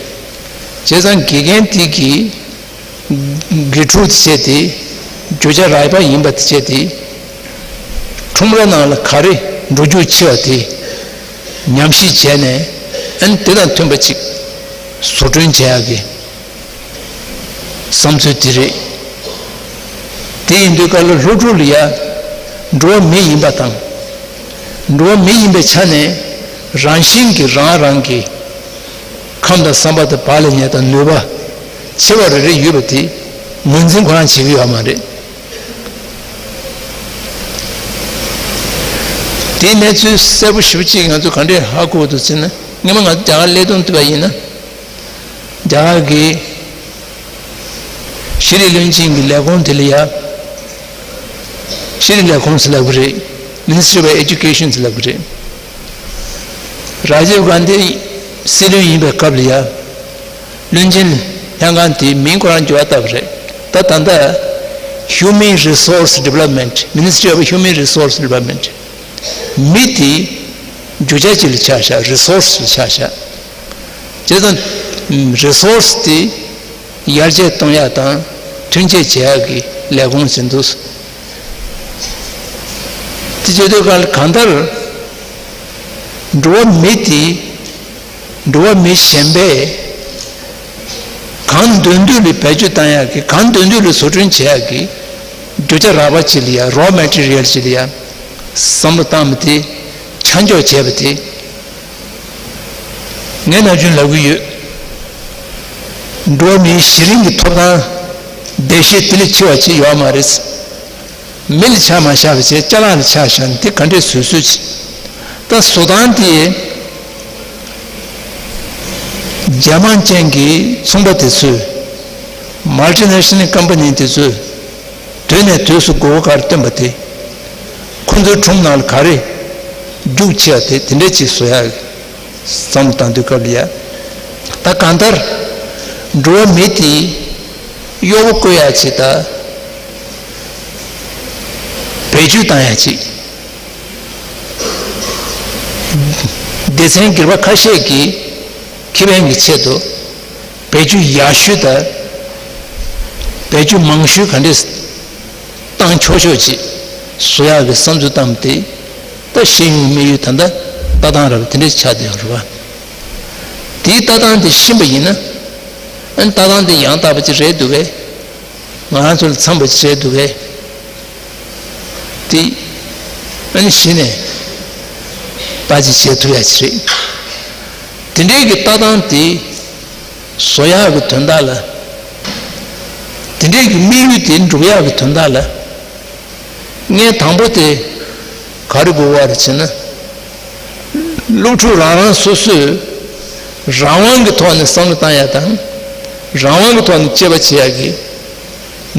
བྱས་ཙང་དགེ་རྒན་དེ་གིས་དགེ་ཕྲུག་དེ་བྱས་ཏེ་བརྗོད་བྱ་རགས་པ་ཡིན་པ་དེ་བྱས་ཏེ་ཁྲོམ་ར་ནང་ལ་ག་རེ་འགྲོ་རྒྱུག་ཆེ་བ་དེ་ཉམས་ཞིབ་བྱས་ནས་ཨ་ནི་དེ་དང་མཐུན་པ་ཅིག་བཟོ་སྐྲུན་བྱེད་ཡག་གི་བསམ་ཚུལ་དེ་རེད། དེ་ཡིན་དུས་སྐབས་ལ་སློབ་ཕྲུག་ལ་ཡ་འགྲོ་བ་མི་ཡིན་པ་དང་། འགྲོ་བ་མི་ཡིན་པའི་ཆ་ནས་རང་བཞིན་གྱིས་རང་རང་གི་ཁམས་དང་བསམ་པ་དང་བག་ལ་ཉལ་དང་ནུས་པ་ཆེ་བ་རེ་རེ་ཡོད་པ་དེ་ངོས་འཛིན་ཁོ་རང་བྱེད་ཀྱི་ཡོད་མ་རེད། དེའི་གནས་ཚུལ་གསལ་པོ་ཞེ་པོ་ཅིག་ང་ཚོ་ག་འདྲས་ཧ་གོ་འདུག་ཟེར་ན། སྔོན་མ་ང་ཚོ་རྒྱ་གར་སླེབས་དུས་བལྟས་པ་ཡིན་ན། རྒྱ་གར་གྱི་ ཤེས་རིག་བློན་ཆེན་གྱི་ལས་ཁུངས་དེ་ལ་ཡ། ཤེས་རིག་ལས་ཁུངས་ཟེར་ལབ་ཀྱི་རེད། Ministry of Education ཟེར་ལབ་ཀྱི་རེད། རཱ་ཇིབ་གྷན་དྷི་སྲིད་བློན་ཡིན་པའི་སྐབས་ལ་ཡ། བློན་ཆེན་ལྷན་ཁང་དེའི་མིང་ཁོ་རང་འགྱུར་བ་བཏང་བ་རེད། ད་ད་ལྟ་Human Resource Development, Ministry of Human Resource Development. མི་དེ་རྒྱུ་ཆ་ཅིག་ལ་ཆགས་བཞག Resource ལ་ཆགས་བཞག་བྱས་ཙང་། Resource དེ་ཡར་རྒྱས་གཏོང་ཡག་དང་ཐོན་སྐྱེད་བྱེད་ཡག་གི་ལས་ཁུངས་ཟེར་འདུག་དེ་བྱེད་དུས་གང་གང་ལྟར་འགྲོ་བ་མི་དེ། འགྲོ་བ་མི་གཞན་པས་གང་འདོད་འདོད་ལ་བེད་སྤྱོད་བཏང་ཡག་གི། གང་འདོད་འདོད་ལ་བཟོ་སྐྲུན་བྱེད་ཡག་གི་རྒྱུ་ཆ་རགས་པ་ཅིག་ལ་ཡ། Raw material ཅིག་ལ་ཡ། བསམ་བློ་བཏང་བ་དེ། ཆ་འཇོག་བྱས་པ་དེ། ངས་ནམ་རྒྱུན་ལབ་ཀྱི་ཡོད། འགྲོ་བ་མིའི་གཞི་རིམ་གྱི་ཐོབ་ཐང་བདེ་གཤེགས་དེ་ལས་ཆེ་བ་ཅིག་ཡོད་མ་རེད། མི་ལ་ཆ་མ་བཞག་པ་བྱས་ཅ་ལག་ལ་ཆ་བཞག་ན་དེ་ག་འདྲས་བཟོས་བཟོས་ཅིག་ད་བཟོ་སྟངས་དེ་རྒྱ་དམར་ཅན་གྱི་ཚོང་པ་དེ་ཚོས། Multinational Company དེ་ཚོས་དུས་ནས་དུས་སུ་མགོ་སྐོར་བཏོན་པ་དེ། ཁོ་ཚོའི་ཁྲོམ་ནང་ལ་ག་རེ་རྒྱུགས་ཆེ་བ་དེ་དེ་འདྲས་ཅིག་བཟོ་ཡག་བསམ་བློ་བཏང་དུས་སྐབས་ལ་ཡ། ད་གང་ལྟར་འགྲོ་བ་མི་དེ་གཡོག་པོ་བསྐོ་ཡག་ཅིག་དང་། བེད་སྤྱོད་བཏང་ཡག་ཅིག་སྡེ་ཚན་སྒེར་པ་ཁ་ཤས་ཀྱིས་ཁེ་ཕན་གྱི་ཆེད་དུ་བེད་སྤྱོད་ཡག་ཤོས་དང་བེད་སྤྱོད་མང་ཤོས་ག་འདྲས་བཏང་ཆོག་ཆོག་ཅིག་བཟོ་ཡག་གི་བསམ་ཚུལ་བཏང་སྟེ། ད་ཤེས་ཡོན་དམིགས་ཡུལ་ད་ལྟ་ལྟ་སྟངས་རབ་དེ་འདྲས་ཆགས་བསྡད་ཡོད་རེད་བ། དེའི་ལྟ་སྟངས་དེ་ཤེས་པ་ཡིན་ན། ཨ་ནི་ལྟ་སྟངས་དེ་ཡང་དག་པ་ཅིག་རེད་འདུག་གས། ང་རང་ཚོ་ལ་འཚམས་པ་ཅིག་རེད་འདུག་གས། དེ་ཨ་ནི་གཞི་ནས་ལྟ་ཅིག་བྱེད་ཐུབ་ཡག་ཅིག་རེད། དེ་འདྲའི་གི་ལྟ་སྟངས་དེ་བཟོ་ཡག་གི་དོན་དག་ལ། དེ་འདྲའི་གི་དམིགས་ཡུལ་དེ་འགྲུབ་ཡག་གི་དོན་དག་ལ། ངས་དང་པོ་དེ་ག་རེ་དགོས་པ་རེད་ཟེར་ན། སློབ་ཕྲུག་རང་རང་སོ་སོས་རང་དབང་གི་ཐོག་ནས་བསམ་བློ་བཏང་ཡག་དང་། རང་དབང་གི་ཐོག་ནས་དཔྱད་པ་བྱེད་ཡག་གི་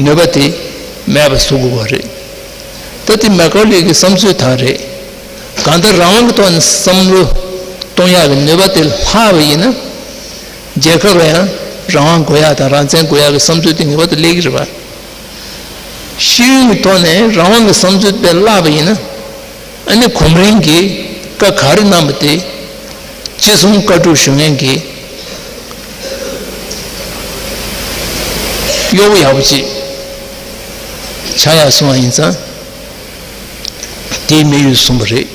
ནུས་པ་དེ་མེད་པ་བཟོ་དགོས་པ་རེད། ད་དེ་མེ་ཀོ་ལི་གི་བསམ་ཚུལ་དག་རེད། གང་ལྟར་རང་དབང་གི་ཐོག་ནས་བསམ་བློ་གཏོང་ཡག་གི་ནུས་པ་དེ་ལྷག་པ་ཡིན་ན། རྒྱལ་ཁབ་ལ་ཡང་རང་དབང་དགོས་ཡག་དང་རང་བཙན་དགོས་ཡག་གི་བསམ་ཚུལ་དེ་ངེས་པར་དུ་སླེབས་ཀྱི་རེད་པ། ཤེས་ཡོན་གྱི་ཐོག་ནས་རང་དབང་གི་བསམ་ཚུལ་དེ་བརླག་པ་ཡིན་ན། ཨ་ནི་གོམ་རིམ་གྱིས་བཀའ་ག་རེ་གནང་བ་དེ་ཅི་གསུང་བཀའ་སྒྲུབ་ཞུ་མཁན་གྱི་གཡོག་པོ་ཡག་པོ་ཅིག་ཆགས་ཡག་སོང་བ་ཡིན་ཙང་། དེའི་དམིགས་ཡུལ་བཟུང་བ་རེད།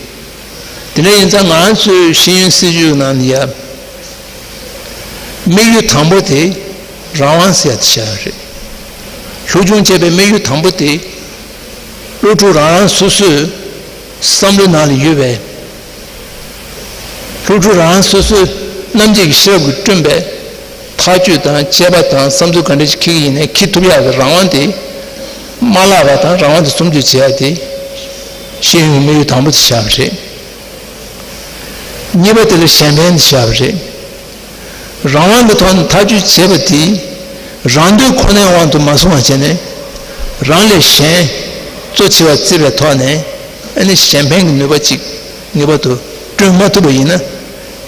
དེ་འདྲ་ཡིན་ཙང་ང་རང་ཚོའི་ཤེས་ཡོན་སྲིད་བྱུས་ནང་ནས་ཡ། དམིགས་ཡུལ་དང་པོ་དེ་རང་དབང་ཟེར་ཡ་དེ་བཞག་ཡོད་རེད། སློབ་སྦྱོང་བྱེད་པའི་དམིགས་ཡུལ་དང་པོ་དེ་སློབ་ཕྲུག་རང་རང་སོ་སོས་བསམ་བློའི་ནང་ལ་ཡོད་པའི། སློབ་ཕྲུག་རང་རང་སོ་སོའི་རྣམ་འབྱེད་ཀྱི་ཤེས་རབ་ཀྱིས་བསྐྲུན་པའི་ཐག་གཅོད་དང་དཔྱད་པ་དང་བསམ་ཚུལ་ག་འདྲ་ཞིག་འཁྱེར་གྱི་ཡིན་ནའི་འཁྱེར་ཐུབ་ཡག་གི་རང་དབང་དེ་མ་བརླག་པ་དང་། རང་དབང་དེ་སྲུང་སྐྱོབ་བྱེད་ཡག་དེ་ཤེས་ཡོན་གྱི་དམིགས་ཡུལ་དང་པོ་དེ་བཞག་པ་རེད། གཉིས་པ་དེ་ལ་གཞན་ཕན་དེ་བཞག་པ་རེད། རང་དབང་གི་ཐོག་ནས་ཐག་གཅོད་བྱས་པ་དེ་རང་འདོད་ཁོ་ནའི་དབང་དུ་མ་སོང་བ་བྱས་ནས། རང་ལས་གཞན་གཙོ་ཆེ་བར་བརྩིས་པའི་ཐོག་ནས། ཨ་ནི་གཞན་ཕན་གྱི་ནུས་པ་ཅིག་ངེས་པར་དུ་བསྐྲུན་མ་ཐུབ་པ་ཡིན་ན།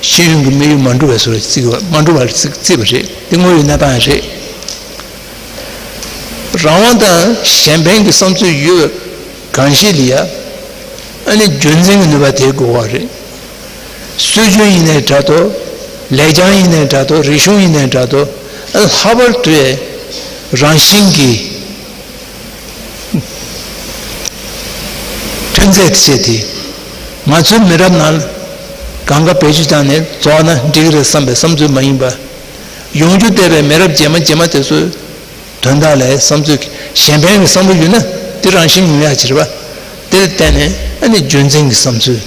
ཤེས་ཡོན་གྱི་དམིགས་ཡུལ་མ་འགྲུབ་པའི་བཟོ་འདྲ་བརྩི་བ། མ་འགྲུབ་པར་བརྩི་བརྩིས་པ་རེད། དེ་དངོས་ཡོད་གནས་སྟངས་རེད། རང་དབང་དང་གཞན་ཕན་གྱི་བསམ་ཚུལ་ཡོད་པའི་གང་ཞིག་ལ་ཡ། ཨ་ནི་རྒྱུན་འཛིན་གྱི་ནུས་པ་དེ་དགོས་པ་རེད། སྲོལ་རྒྱུན་ཡིན་ནའི་འདྲ་འདུག་ལེགས་བྱང་ཡིན་ནའི་འདྲ་འདུག་རིག་གཞུང་ཡིན་ནའི་འདྲ་འདུག་ཨ་ནི་ལྷག་པར་དུ་རང་བཞིན་གྱི་ཐོན་རྫས་དེ་བྱས་ཏེ། ང་ཚོའི་མི་རབས་ནང་ལ་གང་ག་བེད་སྤྱོད་བཏང་ནས་རྫོགས་ན་འགྲིག་གི་རེད་བསམ་པའི་བསམ་ཚུལ་མ་ཡིན་པ། ཡོང་རྒྱུ་བསྡད་པའི་མི་རབས་རྗེས་མ་རྗེས་མ་དེ་ཚོའི་དོན་དག་ལ་བསམ་ཚུལ་གྱི་གཞན་ཕན་གྱི་བསམ་བློ་ཡོད་ན་དེ་རང་བཞིན་ཡོང་ཡག་ཅིག་རེད་པ། དེ་ལ་བརྟེན་ནས་ཨ་ནི་རྒྱུན་འཛིན་གྱི་བསམ་ཚུལ།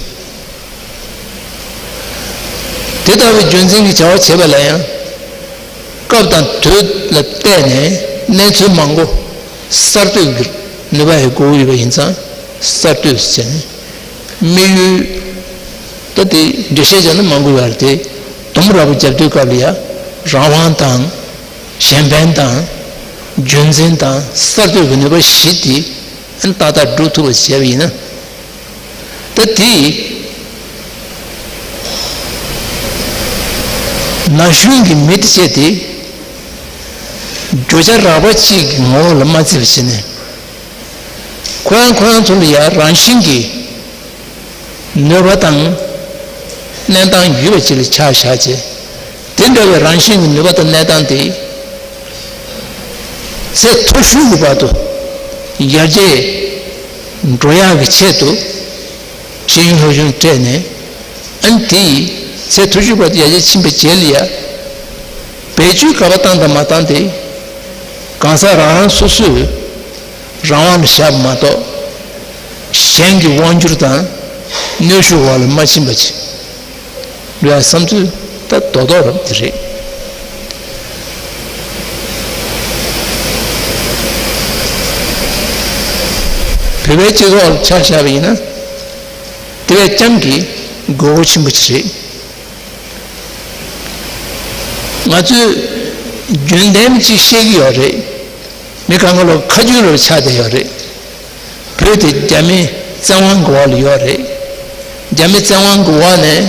དེ་ལྟ་བུའི་རྒྱུན་འཛིན་གྱི་བྱ་བ་བྱེད་པ་ལ་ཡང་། སྐབས་དང་དུས་ལ་བལྟས་ནས་གནས་ཚུལ་མང་པོ་གསར་གཏོད་ཀྱི་ནུས་པ་ཡང་དགོས་ཀྱི་ཡོད་པ་ཡིན་ཙང་། གསར་གཏོད་ཟེར་ནས་དམིགས་ཡུལ། ད་དེ་འགྲེལ་བཤད་བྱས་ན་མང་པོ་ཡོད་རེད་དེ། དུམ་བུ་ར་བ་རྒྱབ་དུས་སྐབས་ལ་ཡང་རང་དབང་དང་། གཞན་ཕན་དང་ རྒྱུན་འཛིན་དང་གསར་གཏོད་ཀྱི་ནུས་པ་བཞི་དེ་ཏག་ཏག་སྒྲུབ་ཐུབ་པ་བྱས་པ་ཡིན་ན། ད་དེ་ན་གཞོན་གྱི་མི་དེ་བྱས་ཏེ་བརྗོད་བྱ་རགས་པ་གཅིག་གི་ངོ་བོ་ལ་མ་བརྩི་བ་བྱས་ནས། ཁོ་རང་ཁོ་རང་ཚོ་ལ་ཡང་རང་བཞིན་གྱི་ནུས་པ་དང་གནས་སྟངས་ཡོད་པ་ཅིག་ལ་ཆ་བཞག་བྱས། དེ་འདྲ་བའི་རང་བཞིན་གྱི་ནུས་པ་དང་གནས་སྟངས་དེ་ཚད་མཐོ་ཤོས་ཀྱི་བར་དུ་ཡར་རྒྱས་འགྲོ་ཡག་གི་ཆེད་དུ་ཤེས་ཡོན་སློབ་སྦྱོང་སྤྲད་ནས། ཨ་ནི་དེ་ཡིས་ཚད་མཐོ་ཤོས་བར་དུ་ཡར་རྒྱས་ཕྱིན་པའི་རྗེས་ལ་ཡང་བེད་སྤྱོད་ག་པར་བཏང་དང་མ་བཏང་དེ་གང་ཟག་རང་རང་སོ་སོས་རང་དབང་ལ་བཞག་པ་མ་གཏོགས། གཞན་གྱི་དབང་སྒྱུར་དང་གནོན་ཤུགས་འོག་ལ་མ་ཕྱིན་པ་ཅིག་འགྲོ་ཡ་བསམ་ཚུལ་ད་རྡོག་རྡོག་རབ་དེ་རེད། བོད་པའི་སྤྱི་ཚོགས་ལ་ཆ་བཞག་པ་ཡིན་ན། དེ་བས་ཀྱང་གི་དགོས་མཁོ་ཆེན་པོ་ཅིག་རེད། ང་ཚོས་རྒྱུན་ལྡན་ཅིག་བཤད་ཀྱི་ཡོད་རེད། མི་གང་ག་ལོ་ཁ་རྒྱུན་རུ་ཆགས་བསྡད་ཡོད་རེད། བོད་དེ་རྒྱ་མི་བཙན་དབང་གི་འོག་ལ་ཡོད་རེད། རྒྱ་མི་བཙན་དབང་གི་འོག་ནས་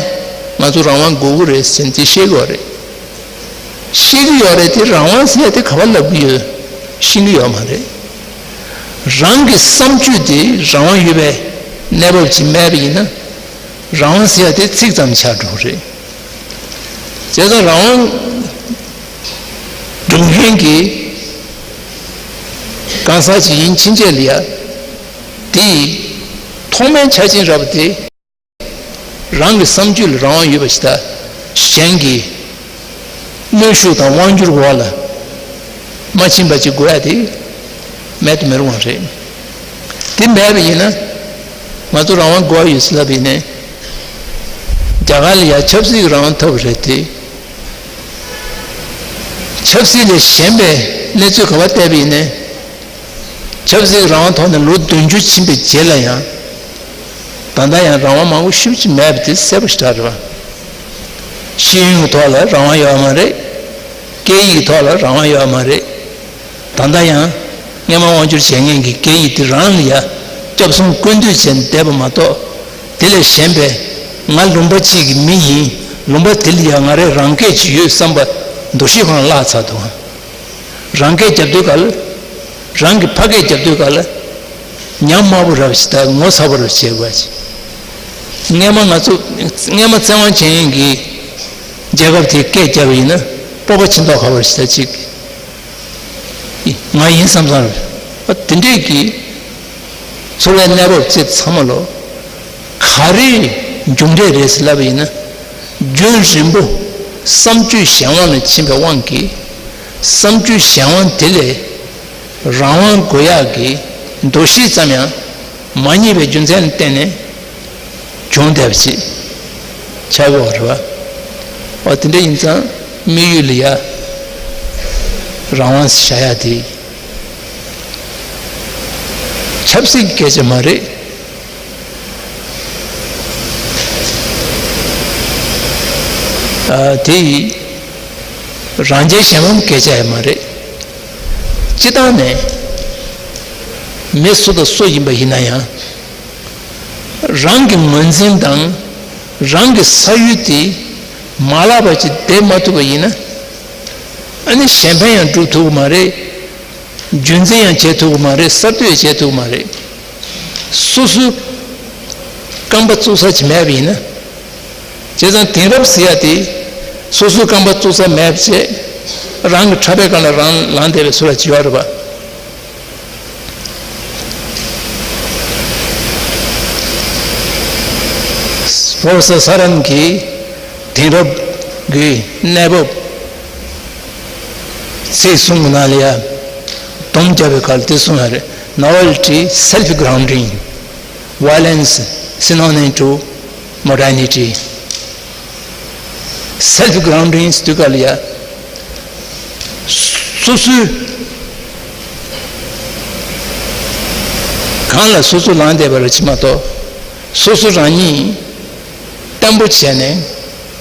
ང་ཚོ་རང་དབང་དགོས་ཀྱི་རེད་ཟེར་ནས་དེ་བཤད་ཀྱི་ཡོད་རེད། བཤད་ཀྱི་ཡོད་རེད་དེ། རང་དབང་ཟེར་ཡ་དེ་ག་པར་ལབ་ཀྱི་ཡོད་ཤེས་ཀྱི་ཡོད་མ་རེད། རང་གི་བསམ་སྤྱོད་དེ་རང་དབང་ཡོད་པའི་གནས་བབ་ཅིག་མེད་པ་ཡིན་ན། རང་དབང་ཟེར་ཡ་དེ་ཚིག་ཙམ་ཆགས་འགྲོ་གི་རེད། བྱས་ཙང་རང་དབང་སྒྲུབ་མཁན་གྱི་གང་ཟག་ཅིག་ཡིན་ཕྱིན་ཆད་ལ་ཡ། དེ་ཐོག་མའི་ཆ་རྐྱེན་རགས་པ་དེ། རང་གི་བསམ་སྤྱོད་ལ་རང་དབང་ཡོད་པ་ཞིག་དང་། གཞན་གྱི་གནོན་ཤུགས་དང་དབང་སྒྱུར་འོག་ལ་མ་ཕྱིན་པ་ཅིག་དགོས་ཡ་དེ་མེད་དུ་མི་རུང་བ་རེད། དེ་མེད་པ་ཡིན་ན། ང་ཚོ་རང་དབང་དགོས་ཡོད་ཟེར་ལབ་པ་ཡིན་ནའི། རྒྱ་གར་ལ་ཡ་ཆབ་སྲིད་ཀྱི་རང་དབང་ཐོབ་པ་རེད་དེ། ཆབ་སྲིད་ལས་གཞན་པའི་གནས་ཚུལ་ག་པར་བལྟས་པ་ཡིན་ནའི། ཆབ་སྲིད་རང་དབང་ཐོག་ནས་ལོ་བདུན་ཅུ་ཕྱིན་པའི་རྗེས་ལ་ཡང་། ད་ལྟ་ཡང་རང་དབང་མང་པོ་ཞེ་པོ་ཅིག་མེད་པ་དེ་གསལ་པོ་ཞེ་དྲག་རེད་པ། ཤེས་ཡོན་གྱི་ཐོག་ལ་རང་དབང་ཡོད་མ་རེད། སྐད་ཡིག་གི་ཐོག་ལ་རང་དབང་ཡོད་མ་རེད། ད་ལྟ་ཡང་སྔོན་མ་དབང་སྒྱུར་བྱེད་མཁན་གྱི་སྐད་ཡིག་དེ་རང་ལ་ཡ་སྐྱབས་སྲུང་སྐུལ་འདེད་བྱས་བསྡད་པ་མ་གཏོགས། དེ་ལས་གཞན་པའི་ང་ལུང་པ་གཅིག་གི་མི་ཡིན། ལུང་པ་དེ་ལ་ཡ་ང་རང་རང་སྐད་ཅིག་ཡོད་བསམ་པ་འདུ་ཤེས་གང་བརླག་ཚར་འདུག་རང་སྐད་རྒྱབ་དུས་ག་ལ། རང་གི་ཕ་སྐད་རྒྱབ་དུས་ག་ལ། ཉམས་དམའ་པོ་རབ་ཞིག་དང་ངོ་ཚ་པོ་རབ་བྱེད་དགོས་ཅིག་སྔས་མ་ང་ཚོ་སྔས་མ་བཙན་དབང་བྱེད་མཁན་གྱི་རྒྱལ་ཁབ་དེའི་སྐད་རྒྱབ་པ་ཡིན་ན། སྤོབས་པ་ཆེ་མདོག་ཁ་པོ་རབ་ཞིག་དང་གཅིག་ང་ཡིན་བསམ་བསམ་རེད། དེ་འདྲས་ཀྱི་འཚོ་བའི་གནས་བབ་ཅིག་ཚང་མ་ལོ། ག་རེའི་མཇུག་འབྲས་རེད་ཟེར་ལབ་པ་ཡིན་ན། རྒྱུན་རིང་པོ་བསམ་སྤྱོད་གཞན་དབང་ལ་ཕྱིན་པའི་དབང་གིས། བསམ་སྤྱོད་གཞན་དབང་དེ་ལས་རང་དབང་དགོས་ཡག་གི་འདུ་ཤེས་ཙམ་ཡང་མ་རྙེད་པའི་རྒྱུ་མཚན་ལ་བརྟེན་ནས། བྱུང་བསྡད་པ་ཅིག་ཆགས་ཀྱི་ཡོད་རེད་པ། འོ་དེ་འདྲ་ཡིན་ཙང་དམིགས་ཡུལ་ལ་ཡ་རང་དབང་བཞག་ཡ་དེ་ཆབ་སྲིད་ཀྱི་སྐད་ཆ་མ་རེད། ཨ་དེ་རང་རྒྱལ་གཞན་དབང་གི་སྐད་ཆ་ཡང་མ་རེད། སྤྱིར་བཏང་ནས་མི་སུ་དང་སུ་ཡིན་པ་ཡིན་ན་ཡང་། རང་གི་ངོས་འཛིན་དང་རང་གི་ས་ཡུལ་དེ་མ་བརླག་པ་ཅིག་བསྡད་མ་ཐུབ་པ་ཡིན་ན། ཨ་ནི་གཞན་ཕན་ཡང་སྒྲུབ་ཐུབ་ཀྱི་མ་རེད། རྒྱུན་འཛིན་ཡང་བྱེད་ཐུབ་ཀྱི་མ་རེད། གསར་གཏོད་ཡང་བྱེད་ཐུབ་ཀྱི་མ་རེད། སོ་སོའི་རྐང་པ་བཙུགས་ས་ཅིག་མེད་པ་ཡིན་ན། བྱས་ཙང་དེང་རབས་ཟེར་ཡ་དེ་སོ་སོའི་རྐང་པ་བཙུགས་ས་མེད་པ་བྱས། རང་གི་ཁྲ་ཕའི་སྒང་ལ་རང་ལངས་བསྡད་པའི་ཚུལ་ལ་བྱེད་ཡོད་རེད་པ། Professor Saran གིས་དེང་རབས་ཀྱི་གནས་བབ་ཚིག་གསུམ་གྱི་ནང་ལ་ཡ་སྡོམ་རྒྱབ་པའི་སྐབས་དེ་གསུངས་ཡོད་རེད། Novelty, self grounding, violence, synonym to modernity. Self grounding ཟེར་དུས་སྐབས་ལ་ཡ། སོ་སོའི་སྒང་ལ་སོ་སོ་ལངས་བསྡད་པ་རེད་ཅེས་མ་གཏོགས། སོ་སོ་རང་ཉིད་བརྟན་པོ་བྱས་ནས་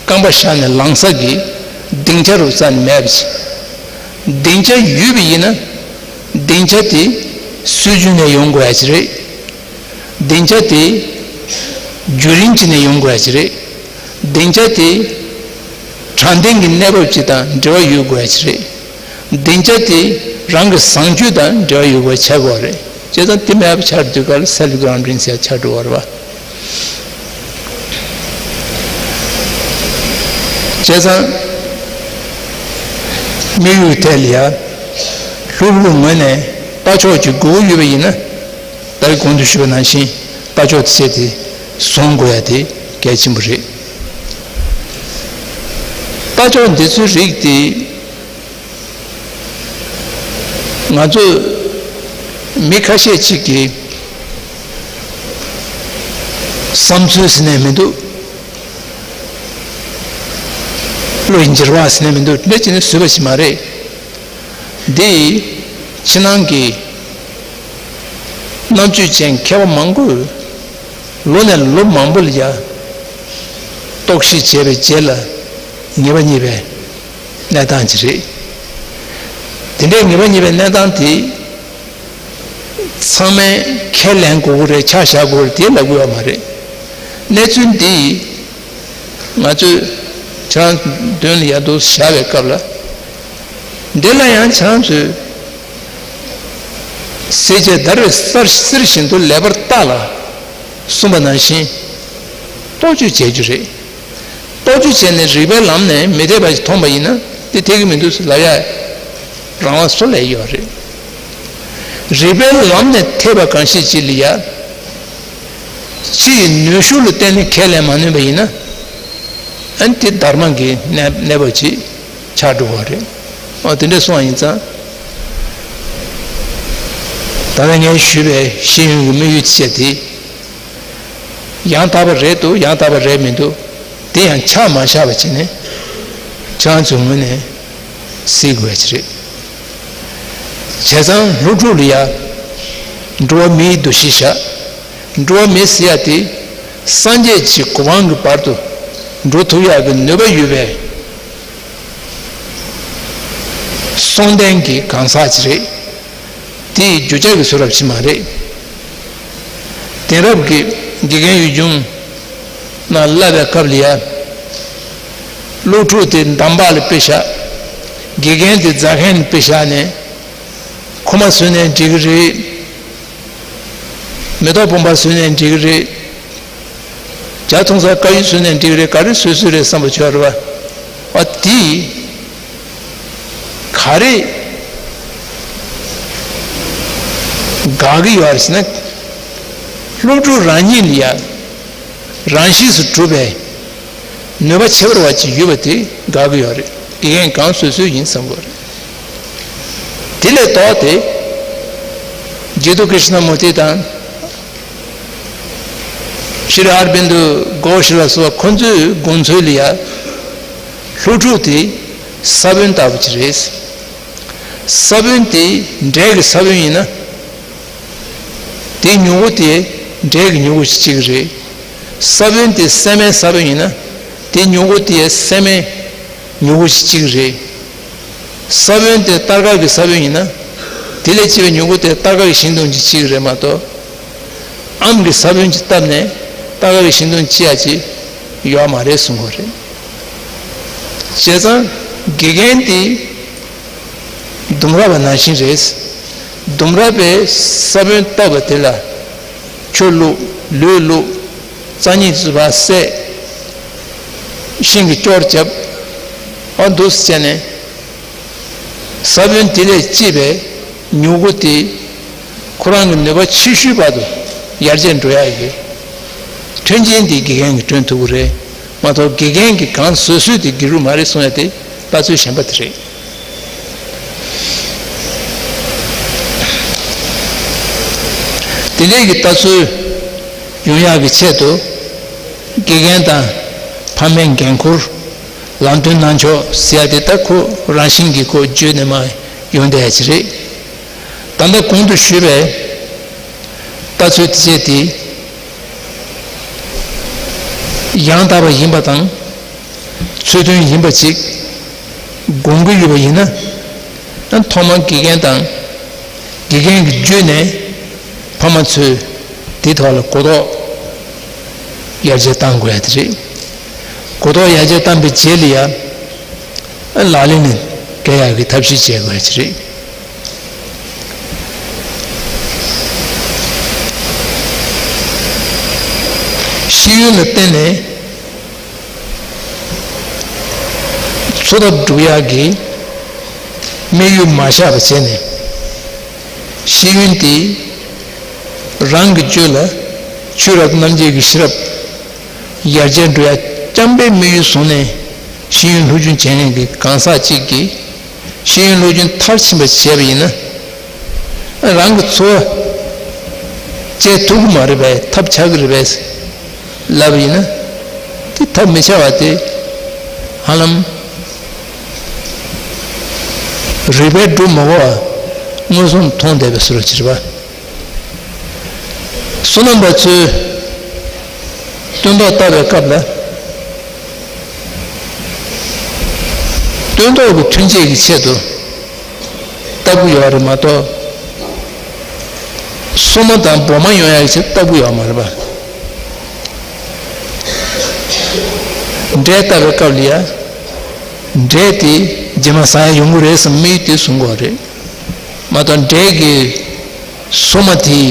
རྐང་པ་བཞག་ནས་ལངས་ས་ཀྱི་སྡིངས་ཆ་རུ་རྩ་ནས་མེད་པ་ཞིག་སྡིངས་ཆ་ཡོད་པ་ཡིན་ན། སྡིངས་ཆ་དེ་སྲོལ་རྒྱུན་ནས་ཡོང་དགོས་ཡ་ཅིག་རེད། སྡིངས་ཆ་དེ་བརྒྱུད་རིམ་གྱི་ནས་ཡོང་དགོས་ཡ་ཅིག་རེད། སྡིངས་ཆ་དེ་དྲང་བདེན་གྱི་གནས་བབ་ཅིག་དང་འབྲེལ་བ་ཡོད་དགོས་ཡ་ཅིག་རེད། སྡིངས་ཆ་དེ་རང་གི་བཟང་སྤྱོད་དང་འབྲེལ་བ་ཡོད་དགོས་ཆགས་དགོས་རེད། བྱས་ཙང་དེ་མེད་པ་ཆགས་དུས་སྐབས་ལ་self grounding ཟེར་ཆགས་འགྲོ་བ་རེད་བ། བྱས་ཙང་། དམིགས་ཡུལ་ཐད་ལ་ཡ། སློབ་ཕྲུག་ངོས་ནས་ལྟ་ཕྱོགས་ཀྱི་དགོས་མཁོ་ཡོད་པ་ཡིན་ན། ད་རེས་གོང་དུ་ཞུས་པ་ནང་བཞིན་ལྟ་ཕྱོགས་དེ་བྱས་ཏེ་བཟུང་དགོས་ཡ་དེ་གལ་ཆེན་པོ་རེད། ལྟ་ཕྱོགས་འདི་ཚོའི་རིགས་དེ། ང་ཚོ་མི་ཁ་ཤས་ཅིག་གིས་བསམ་ཚུལ་ཟེར་ནས་མི་འདུག་བློ་ཡི་འགྱུར་བ་ཟེར་ནས་མི་འདུག་འདི་བྱས་ནས་བཟོས་པ་ཞིག་མ་རེད། འདི་ཕྱི་ནང་གི་རྣམ་དཔྱོད་ཅན་མཁས་པ་མང་པོས་ལོ་ནས་ལོ་མང་པོ་ལ་ཡ་རྟོག་ཞིབ་བྱས་པའི་རྗེས་ལ་ངེས་པ་རྙེད་པའི་གནས་སྟངས་ཅིག་རེད། དེ་འདྲའི་ངེས་པ་རྙེད་པའི་གནས་སྟངས་དེ་ཚང་མས་ཁས་ལེན་དགོས་ཀྱི་རེད། ཆ་བཞག་དགོས་རེད་དེ་ལབ་དགོས་པ་མ་རེད། གནས་ཚུལ་འདི་ང་ཚོས་ཁྱེད་རང་མདུན་ལ་ཡར་འདུག་བཞག་པའི་སྐབས་ལ། འདི་ལ་ཡང་ཁྱེད་རང་ཚོས་ཟས་བཅད་བརྡར་བའི་གསེར་བཞིན་དུ་ལེགས་པར་བརྟག་ལ་གསུངས་པ་ནང་བཞིན་རྟོག་དཔྱོད་བྱེད་རྒྱུ་རེད། རྟོག་དཔྱོད་བྱས་ནས་རིགས་པའི་ལམ་ནས་མི་འཐད་པ་ཞིག་མཐོང་པ་ཡིན་ན་དེ་འཐད་ཀྱི་མི་འདུག་ཟེར་ལབ་ཡ་རང་དབང་སུ་ལ་ཡོད་རེད། རིགས་པའི་ལམ་ནས་འཐད་པ་གང་ཞིག་ཅིག་ལ་ཡ། སྤྱི་ཡི་ནུས་ཤུགས་ལ་བརྟེན་ནས་ཁས་ལེན་མ་ནུས་པ་ཡིན་ན། ཨ་ནི་དེ་སྡར་མ་གི་གནས་གནས་བབ་ཅིག་ཆགས་འགྲོ་བ་རེད། ཨོ་དེ་འདྲ་སོང་བ་ཡིན་ཙང་། ད་ལྟ་ངས་ཞུས་པའི་ཤེས་ཡོན་གྱི་དམིགས་ཡུལ་ཅིག་བྱས་ཏེ། ཡང་དག་པ་རེད་འདུག་ཡང་དག་པ་རེད་མི་འདུག་དེ་ཡང་ཆ་མ་བཞག་པ་བྱས་ནས་ཁྱེད་རང་ཚོའི་ངོས་ནས་གཟིགས་དགོས་ཀྱི་རེད། བྱས་ཙང་སློབ་ཕྲུག་ལ་ཡ་འགྲོ་བ་མིའི་འདུ་ཤེས་བཞག་འགྲོ་བ་མི་ཟེར་ཡ་དེ་སངས་རྒྱས་ཀྱི་གོ་འཕང་གི་བར་དུ་འགྲོ་ཐུབ་ཡག་གི་ནུས་པ་ཡོད་པའི་གསུང་ལྡན་གྱི་གང་ཟག་ཅིག་རེད། དེ་ཡི་རྒྱུ་ཆ་གི་བཟོ་རབས་ཅིག་མ་རེད། དེང་རབས་ཀྱི་དགེ་རྒན་ཡུལ་ལྗོངས་ནང་བསླབ་པའི་སྐབས་ལ་ཡ། སློབ་ཕྲུག་དེ་འདམ་བག་ལ་དཔེ་བཞག་དགེ་རྒན་དེ་རྫ་མཁན་ལ་དཔེ་བཞག་ནས། ཁུག་མ་བཟོས་ནའི་འགྲིག་གི་རེད། མེ་ཏོག་བུམ་པ་བཟོས་ནའི་འགྲིག་གི་རེད། ཇ་འཐུང་སར་དཀར་ཡོལ་བཟོས་ནའི་འགྲིག་གི་རེད། ག་རེ་བཟོས་བཟོས་རེད་བསམ་པ་བྱོས་རེད་བ། ཨ་དེ་ག་རེ་དགག་གི་ཡོད་རེད་ཟེར་ན། སློབ་ཕྲུག་རང་ཉིད་ལ་ཡ་རང་གཤིས་སུ་གྲུབ་པའི་ནུས་པ་ཁྱད་པར་བ་ཅིག་ཡོད་པ་དེ་དགག་གི་ཡོད་རེད། དགེ་རྒན་གང་བཟོས་བཟོས་ཡིན་བསམ་དགོས་རེད། དེ་ལས་ལྡོག་སྟེ། ཇི་ཏུ་ཀྲི་ཤི་ན་མུར་ཏི་དང་། ཤྲི་ཨར་བིན་དུ་གྷོ་ཤ་ལ་སོགས་པ་ཁོ་ཚོའི་དགོངས་ཚུལ་ལ་ཡ། སློབ་ཕྲུག་དེ་ས་བོན་ལྟ་བུ་ཅིག་རེད། ས་བོན་དེ་འབྲས་ཀྱི་ས་བོན་ཡིན་ན། དེའི་མྱུ་གུ་དེ་འབྲས་ཀྱི་མྱུ་གུ་ཞིག་གཅིག་རེད། ས་བོན་དེ་སྲན་མའི་ས་བོན་ཡིན་ན། དེའི་མྱུ་གུ་དེ་སྲན་མའི་མྱུ་གུ་ཞིག་གཅིག་རེད། ས་བོན་དེ་སྟར་ཁ་གི་ས་བོན་ཡིན་ན། དེ་ལས་སྐྱེས་པའི་མྱུ་གུ་དེ་སྟར་ཁ་གི་ཤིང་སྡོང་ཅིག་གཅིག་རེད་མ་གཏོགས། ཨམ་གྱི་ས་བོན་གྱིས་བཏབ་ནས་སྟར་ཁ་གི་ཤིང་སྡོང་སྐྱེ་ཡ་ཅིག་ཡོད་མ་རེད་གསུང་གི་རེད། བྱས་ཙང་དགེ་རྒན་དེ། ལྡུམ་ར་བ་ནང་བཞིན་རེད། ལྡུམ་ར་བས་ས་བོན་བཏབ་པ་དེ་ལ་ཆུ་བླུགས། ལུད་བླུགས། རྩྭ་སྙིགས་བཙུགས་པ་བསྲེགས། ཤིང་གི་སྐྱོར་བརྒྱབ། ཨ་འདུག་སེ་བྱས་ནས་ས་བོན་དེ་ལས་སྐྱེས་པའི་མྱུ་གུ་དེ་ཁོ་རང་གི་ནུས་པ་ཆེ་ཤོས་བར་དུ་ཡར་རྒྱས་འགྲོ་ཡ་ཡོད། མཐུན་རྐྱེན་དེ་དགེ་རྒན་གྱིས་བསྐྲུན་ཐུབ་ཀྱི་རེད། མ་གཏོགས་དགེ་རྒན་གྱིས་གང་བཟོས་བཟོས་དེ་དགེ་ལུགས་མ་རེད་གསུང་ཡ་དེ་ལྟ་ཚུལ་གཞན་པ་དེ་རེད། དེ་འདྲའི་གི་ལྟ་ཚུལ་ཡོང་ཡག་གི་ཆེད་དུ་དགེ་རྒན་དང་ཕ་མའི་འགན་ཁུར། ལམ་སྟོན་གནང་ཕྱོགས་ཟེར་ཡ་དེ་ད་ཁོ་རང་བཞིན་གྱིས་ཁོ་བརྗོད་ནས་མར་ཡོང་བསྡད་ཡ་ཅིག་རེད། ད་ལྟ་གོང་དུ་ཞུས་པའི་ལྟ་ཚུལ་དེ་བྱས་ཏེ། ཡང་དག་པ་ཡིན་པ་དང་ཚུལ་མཐུན་ཡིན་པ་ཅིག་དགོངས་ཀྱི་ཡོད་པ་ཡིན་ན། ཐོག་མར་དགེ་རྒན་དང་ དགེ་རྒན་གྱིས་བརྒྱུད་ནས་ཕ་མ་ཚོས་དེའི་ཐོག་ལ་གོ་རྟོགས་ཡར་རྒྱས་གཏང་དགོས་ཡ་དེ་རེད། གོ་རྟོགས་ཡར་རྒྱས་བཏང་པའི་རྗེས་ལ་ཡ། ལག་ལེན་ལ་འགེལ་ཡག་གི་ཐབས་ཤེས་བྱེད་དགོས་ཀྱི་རེད། ཤེས་ཡོན་ལ་བརྟེན་ནས་འཚོ་ཐབས་སྒྲུབ་ཡག་གི་དམིགས་ཡུལ་མ་བཞག་པ་བྱས་ནས། ཤེས་ཡོན་དེ་རང་གི་རྒྱུད་ལ་ཆོས་རབ་རྣམ་འབྱེད་ཀྱི་ཤེས་རབ་ཡར་རྒྱས་འགྲོ་ཡ་རྐྱང་པའི་དམིགས་ཡུལ་བཟུང་ནས་ཤེས་ཡོན་སློབ་སྦྱོང་བྱེད་མཁན་གྱི་གང་ཟག་ཅིག་གིས་ཤེས་ཡོན་སློབ་སྦྱོང་མཐར་ཕྱིན་པ་བྱས་པ་ཡིན་ན། རང་གི་འཚོ་བ་སྐྱེལ་ཐུབ་ཀྱི་མ་རེད་པས། ཐབས་ཆག་གི་རེད་པས་ལབ་པ་ཡིན་ན། དེ་ཐབས་མི་ཆག་པ་དེ་ཧ་ལམ་རིགས་པས་སྒྲུབ་མ་དགོས་པ་མངོན་སུམ་མཐོང་བསྡད་པའི་བཟོ་འདྲ་ཅིག་རེད་པ། བསོད་ནམས་པ་ཚོས་སྟོན་ཐོག་བཏབ་པའི་སྐབས་ལ། སྟོན་ཐོག་གི་ཐོན་སྐྱེད་ཀྱི་ཆེད་དུ་བཏབ་ཀྱི་ཡོད་རེད་མ་གཏོགས། སོ་མ་དང་སྦོ་མ་ཡོང་ཡག་གི་ཆེད་བཏབ་ཀྱི་ཡོད་མ་རེད་པ། འབྲས་བཏབ་པའི་སྐབས་ལ་ཡ། འབྲས་དེ་རྗེས་མ་ཟ་ཡག་ཡོང་གི་རེད་བསམ་དམིགས་ཡུལ་དེ་བཟུང་དགོས་རེད་མ་གཏོགས། འབྲས་ཀྱི་སོ་མ་དེ་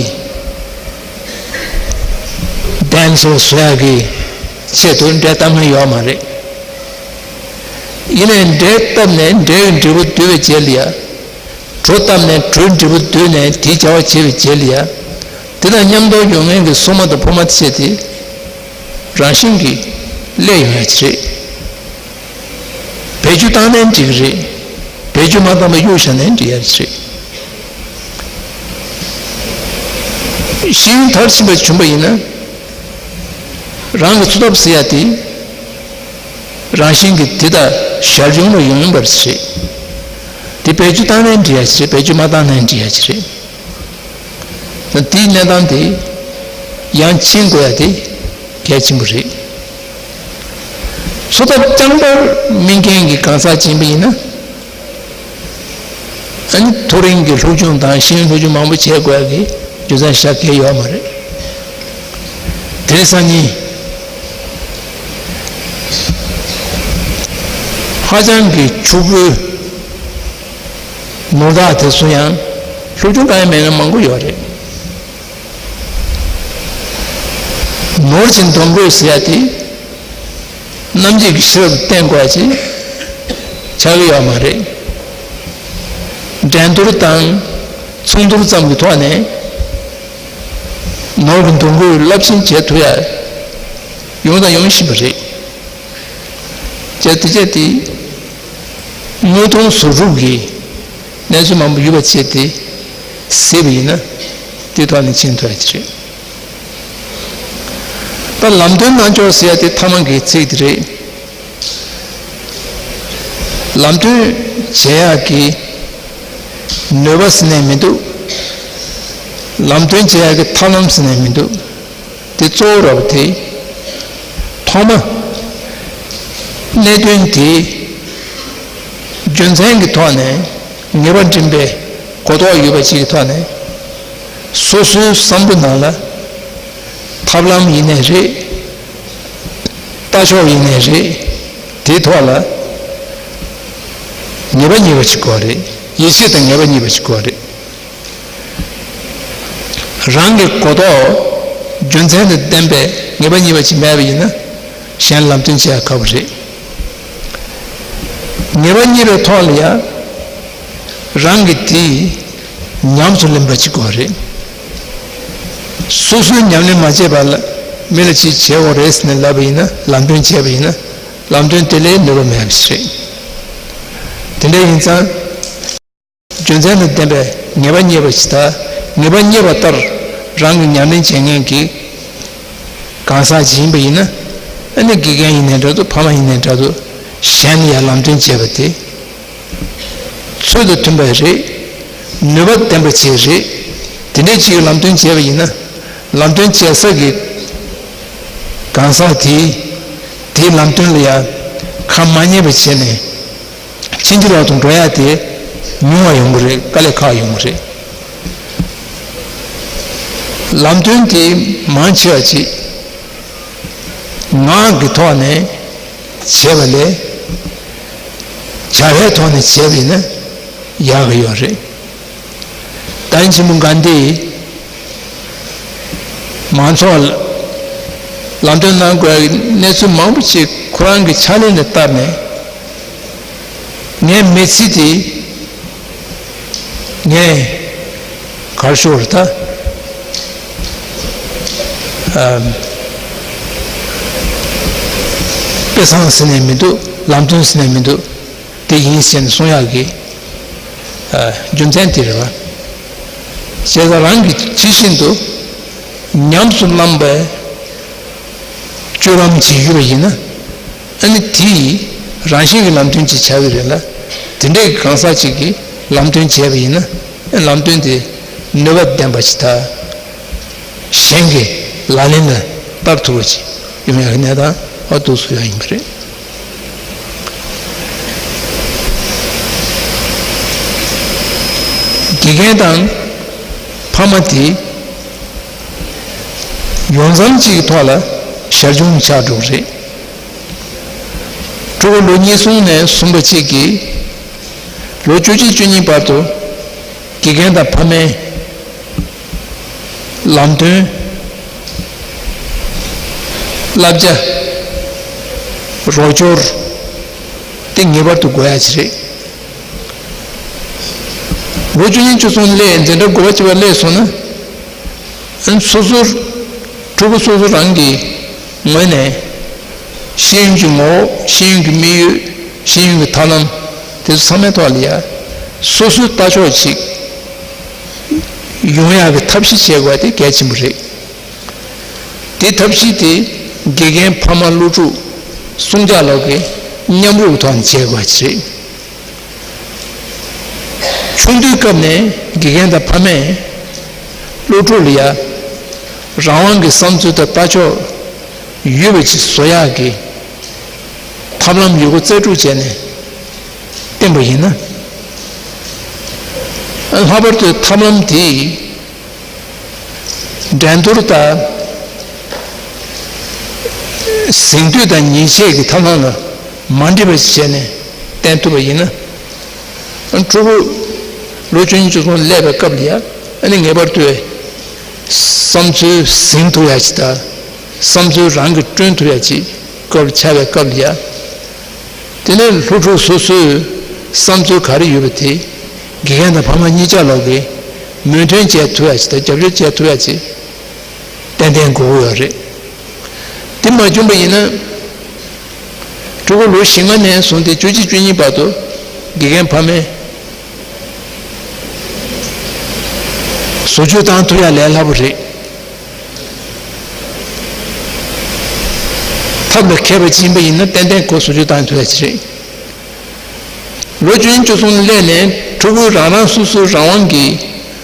ལྡན་སོ་བཟོ་ཡག་གི་ཆེད་དུ་འབྲས་བཏབ་མཁན་ཡོད་མ་རེད། ཡིན་ནའི་འབྲས་བཏབ་ནས་འབྲས་ཀྱི་འབྲས་བུ་བསྡུས་པའི་རྗེས་ལ་ཡ། གྲོ་བཏབ་ནས་གྲོའི་འབྲས་བུ་བསྡུས་ནས་དེའི་བྱ་བ་བྱས་པའི་རྗེས་ལ་ཡ། དེ་དང་མཉམ་དུ་ཡོང་མཁན་གྱི་སོ་མ་དང་སྦོ་མ་བཅས་དེ་རང་བཞིན་གྱིས་སླེབས་ཡོང་ཡ་ཅིག་རེད། བེད་སྤྱོད་བཏང་ནའི་འགྲིག་གི་རེད། བེད་སྤྱོད་མ་བཏང་བར་གཡུག་བཞག་ནའི་འགྲིག་ཡ་ཅིག་རེད། ཤེས་ཡོན་མཐར་ཕྱིན་པ་བྱུང་པ་ཡིན་ན། རང་གི་འཚོ་ཐབས་ཟེར་ཡ་དེ་རང་བཞིན་གྱིས་དེ་དང་ཞར་བྱུང་ལ་ཡོང་ཡོང་པ་རེད། དེ་བེད་སྤྱོད་བཏང་ནའི་འགྲིག་ཡ་ཅིག་རེད། བེད་སྤྱོད་མ་བཏང་ནའི་འགྲིག་ཡ་ཅིག་རེད། དེའི་གནས་སྟངས་དེ་ཡང་ཕྱིན་དགོས་ཡ་དེ་གལ་ཆེན་པོ་རེད། འཚོ་ཐབས་རྐྱང་པར་དམིགས་མཁན་གྱི་གང་ཟག་ཅིག་ཡིན་པ་ཡིན་ན། ཨ་ནི་མཐོ་རིམ་གྱི་སློབ་སྦྱོང་དང་ཤེས་ཡོན་སློབ་སྦྱོང་མང་པོ་བྱེད་དགོས་ཡ་གི་རྒྱུ་མཚན་བཞག་གི་ཡོད་མ་རེད། དེ་སང་ཉིན་ཧ་ཅང་གི་ཕྱུག་པོའི་ནོར་བདག་དེ་ཚོ་ཡང་སློབ་སྦྱོང་གང་ཡང་མེད་མཁན་མང་པོ་ཡོད་རེད། ནོར་གྱི་འདོན་དགོས་ཟེར་ཡ་དེ་རྣམ་འབྱེད་ཀྱི་ཤེས་རབ་བསྟེན་དགོས་ཅིག་ཆགས་ཀྱི་ཡོད་མ་རེད། འགྲན་བསྡུར་དང་མཚུངས་བསྡུར་ཙམ་གྱི་ཐོག་ནས་ནོར་གྱི་འདོན་དགོས་རླབས་ཆེན་བྱེད་ཐུབ་ཡ་ཡོང་དང་ཡོང་བཞིན་པ་རེད། བྱས་དེ་བྱས་དེ་དངོས་མཐོང་བཟོ་སྒྲུབ་ཀྱི་གནས་ཚུལ་མང་པོ་ཡོད་པ་བྱས་ཏེ་གཟིགས་པ་ཡིན་ན་དེ་ཐོག་ནས་ཕྱིན་ཐུབ་ཡ་ཅིག་རེད། ད་ལམ་སྟོན་གནང་ཕྱོགས་ཟེར་ཡ་དེ་ཐ་མ་གི་ཚིག་དེ་རེད། ལམ་སྟོན་བྱེད་ཡག་གི་ནུས་པ་ཟེར་ནའི་མི་འདུག་ལམ་སྟོན་བྱེད་ཡག་གི་ཐབས་ལམ་ཟེར་ནའི་མི་འདུག་དེ་གཙོ་བོ་ར་བ་དེ། ཐོག་མ་གནད་དོན་དེ་རྒྱུ་མཚན་གྱི་ཐོག་ནས་ངེས་པ་འདྲེན་པའི་གོ་རྟོགས་ཡོད་པ་ཅིག་གི་ཐོག་ནས། སོ་སོའི་བསམ་བློ་ནང་ལ་ཐབས་ལམ་ཡིན་ནའི་རེད། ལྟ་ཕྱོགས་ཡིན་ནའི་རེད། དེའི་ཐོག་ལ་ངེས་པ་རྙེད་པ་ཞིག་དགོས་རེད། ཡིད་ཆེས་དང་ངེས་པ་རྙེད་པ་ཞིག་དགོས་རེད། རང་གི་གོ་རྟོགས་རྒྱུ་མཚན་དང་ལྡན་པའི་ངེས་པ་རྙེད་པ་ཞིག་མེད་པ་ཡིན་ན་གཞན་ལམ་སྟོན་བྱེད་ཡ་ཁག་པོ་རེད། ངེས་པ་རྙེད་པའི་ཐོག་ལ་ཡང་རང་གིས་དེ་ཉམས་སུ་ལེན་པ་ཅིག་དགོས་རེད། སོ་སོས་ཉམས་ལེན་མ་བྱས་པ་ལ་མི་ལ་ཅིག་བྱེད་དགོས་རེད་ཟེར་ནས་ལབ་པ་ཡིན་ན། ལམ་སྟོན་བྱས་པ་ཡིན་ན་ལམ་སྟོན་དེ་ལས་ནུས་པ་མེད་པ་ཞིག་རེད། དེ་འདྲ་ཡིན་ཙང་། རྒྱུ་མཚན་དང་ལྡན་པའི་ངེས་པ་རྙེད་པ་ཞིག་དང་། ངེས་པ་རྙེད་པ་ལྟར་རང་གིས་ཉམས་ལེན་བྱེད་མཁན་གྱི་གང་ཟག་ཅིག་ཡིན་པ་ཡིན་ན། ཨ་ནི་དགེ་རྒན་ཡིན་ནའི་འདྲ་འདུག་ཕ་མ་ཡིན་ནའི་འདྲ་འདུག་གཞན་ལ་ཡང་ལམ་སྟོན་བྱས་པ་དེ་ཚུལ་དང་མཐུན་པ་རེད། ནུས་པ་ལྡན་པ་ཅིག་རེད། དེ་འདྲའི་ཅིག་ལམ་སྟོན་བྱས་པ་ཡིན་ན། ལམ་སྟོན་བྱེད་ས་གི་གང་ཟག་དེས་དེའི་ལམ་སྟོན་ལ་ཡང་ཁ་མ་ཉན་པ་བྱས་ནས། ཕྱིན་ཅི་ལོག་ཏུ་འགྲོ་ཡ་དེ་ཉུང་བ་ཡོང་གི་རེད། དཀའ་ལས་ཁག་ཡོང་གི་རེད། ལམ་སྟོན་དེ་མང་ཆེ་བ་ཅིག་ངག་གི་ཐོག་ནས་བྱས་པ་ལས་བྱ་བའི་ཐོག་ནས་བྱས་པ་ཡིན་ན་ཡག་གི་ཡོད་རེད། བསྟན་ཆེན་པོ་གྷན་དྷི་མང་ཚོགས་ལ་ལམ་སྟོན་གནང་དགོས་པའི་གནས་ཚུལ་མང་པོ་ཅིག་ཁོ་རང་གི་ཕྱག་ལེན་ལ་བསྟར་ནས། ངའི་མི་ཚེ་དེ་ངས་གར་ཤོར་ད། ཨ། དཔེ་བཟང་ཟེར་ནས་མི་འདུག་ལམ་སྟོན་ཟེར་ནས་མི་འདུག་དེ་ཡིན་ཟེར་ནས་གསུང་ཡག་གི། ཨ། རྒྱུ་མཚན་དེ་རེད་བ། བྱས་ཙང་རང་གིས་ཇི་བཞིན་དུ་ཉམས་སུ་བླངས་པའི་སྤྱོད་ལམ་ཅིག་ཡོད་པ་ཡིན་ན། ཨ་ནི་དེ་རང་བཞིན་གྱི་ལམ་སྟོན་ཅིག་ཆགས་ཀྱི་རེད་ལ། དེ་འདྲའི་གང་ཟག་ཅིག་གིས་ལམ་སྟོན་བྱས་པ་ཡིན་ན། ཨ། ལམ་སྟོན་དེ་ནུས་པ་ལྡན་པ་ཞིག་དང་། གཞན་གྱི་ལག་ལེན་ལ་བསྟར་ཐུབ་པ་ཅིག་ཡོང་ཡག་གི་གནས་སྟངས་ཨ་འདུག་སེ་ཡོང་ཡིན་པ་རེད། དགེ་རྒན་དང་ཕ་མ་དེ་ཡོང་མཚམས་གཅིག་གི་ཐོག་ལ་ཞར་བྱུང་ཆགས་འགྲོ་གི་རེད། ཕྲུ་གུ་ལོ་གཉིས་གསུམ་ནས་གསུམ་པ་བཅས་ཀྱི་ལོ་བཅུ་གཅིག་བཅུ་གཉིས་བར་དུ་དགེ་རྒན་དང་ཕ་མས་ལམ་སྟོན། བསླབ་བྱ། རོགས་སྐྱོར་དེ་ངེས་པར་དུ་དགོས་ཡ་ཅིག་རེད། ལོ་བཅུ་གཉིས་བཅུ་གསུམ་སླེབས། འཛིན་གྲྭ་དགུ་པ་བཅུ་པ་སླེབས་སོང་ན། ཨ། སོ་སོར། ཕྲུ་གུ་སོ་སོ་རང་གི་ངོས་ནས་ཤེས་ཡོན་གྱི་ངོ་བོ། ཤེས་ཡོན་གྱི་དམིགས་ཡུལ། ཤེས་ཡོན་གྱི་ཐབས་ལམ་དེ་ཚོ་ཚང་མའི་ཐོག་ལ་ཡ་སོ་སོའི་ལྟ་ཕྱོགས་ཅིག་ཡོང་ཡག་གི་ཐབས་ཤེས་བྱེད་དགོས་པ་དེ་གལ་ཆེན་པོ་རེད། དེ་ཐབས་ཤེས་དེ་དགེ་རྒན་ཕ་མ་སློབ་ཕྲུག་གསུམ་ཆ་ལོག་གི་མཉམ་རུབ་ཐོག་ནས་བྱེད་དགོས་པ་ཅིག་རེད། ཆུང་དུས་སྐབས་ནས་དགེ་རྒན་དང་ཕ་མས་སློབ་ཕྲུག་ལ་ཡ་རང་དབང་གི་བསམ་ཚུལ་དང་ལྟ་ཕྱོགས་ཡོད་པ་ཅིག་བཟོ་ཡག་གི་ཐབས་ལམ་ཡོད་རྒུ་རྩལ་སྤྲུགས་བྱས་ནས་བསྟན་པ་ཡིན་ན། ལྷག་པར་དུ་ཐབས་ལམ་དེས་འགྲན་བསྡུར་དང་། གཟེངས་བསྟོད་དང་ཉེས་ཆད་ཀྱི་ཐབས་ལམ་ལ་མ་འདྲེས་པ་ཞིག་བྱས་ནས་བསྟན་ཐུབ་པ་ཡིན་ན། ཕྲུ་གུ་ལོ་བཅུ་གཉིས་བཅུ་གསུམ་སླེབས་པའི་སྐབས་ལ་ཡ། ཨ་ནི་ངེས་པར་དུ་བསམ་ཚུལ་ཟིན་ཐུབ་ཡ་ཅིག་དང་། བསམ་ཚུལ་རང་གིས་བསྐྲུན་ཐུབ་ཡ་ཅིག་སྐབས་ཆགས་པའི་སྐབས་ལ་ཡ། དེ་ནས་སློབ་ཕྲུག་སོ་སོའི་བསམ་ཚུལ་ག་རེ་ཡོད་པ་དེ་དགེ་རྒན་དང་ཕ་མ་གཉིས་ཆ་ལོག་གིས་མོས་མཐུན་བྱེད་ཐུབ་ཡ་ཅིག་དང་། རྒྱབ་སྐྱོར་བྱེད་ཐུབ་ཡ་ཅིག་ཏན་ཏན་དགོས་ཀྱི་ཡོད་རེད། དེ་མ་བྱུང་པ་ཡིན་ན། ཕྲུ་གུ་ལོ་བཞི་ལྔ་ནས་བཟུང་སྟེ་བཅུ་གཅིག་བཅུ་གཉིས་བར་དུ་དགེ་རྒན་ཕ་མས་བཟོ་བཅོས་བཏང་ཐུབ་ཡ་ལས་སླ་པོ་རེད། ཐབས་ལ་མཁས་པ་ཅིག་ཡིན་པ་ཡིན་ན་ཏན་ཏན་ཁོ་བཟོ་བཅོས་བཏང་ཐུབ་ཡ་ཅིག་རེད། ལོ་བཅུ་གཉིས་བཅུ་གསུམ་སླེབས་ནས་ཕྲུ་གུ་རང་རང་སོ་སོའི་རང་དབང་གི་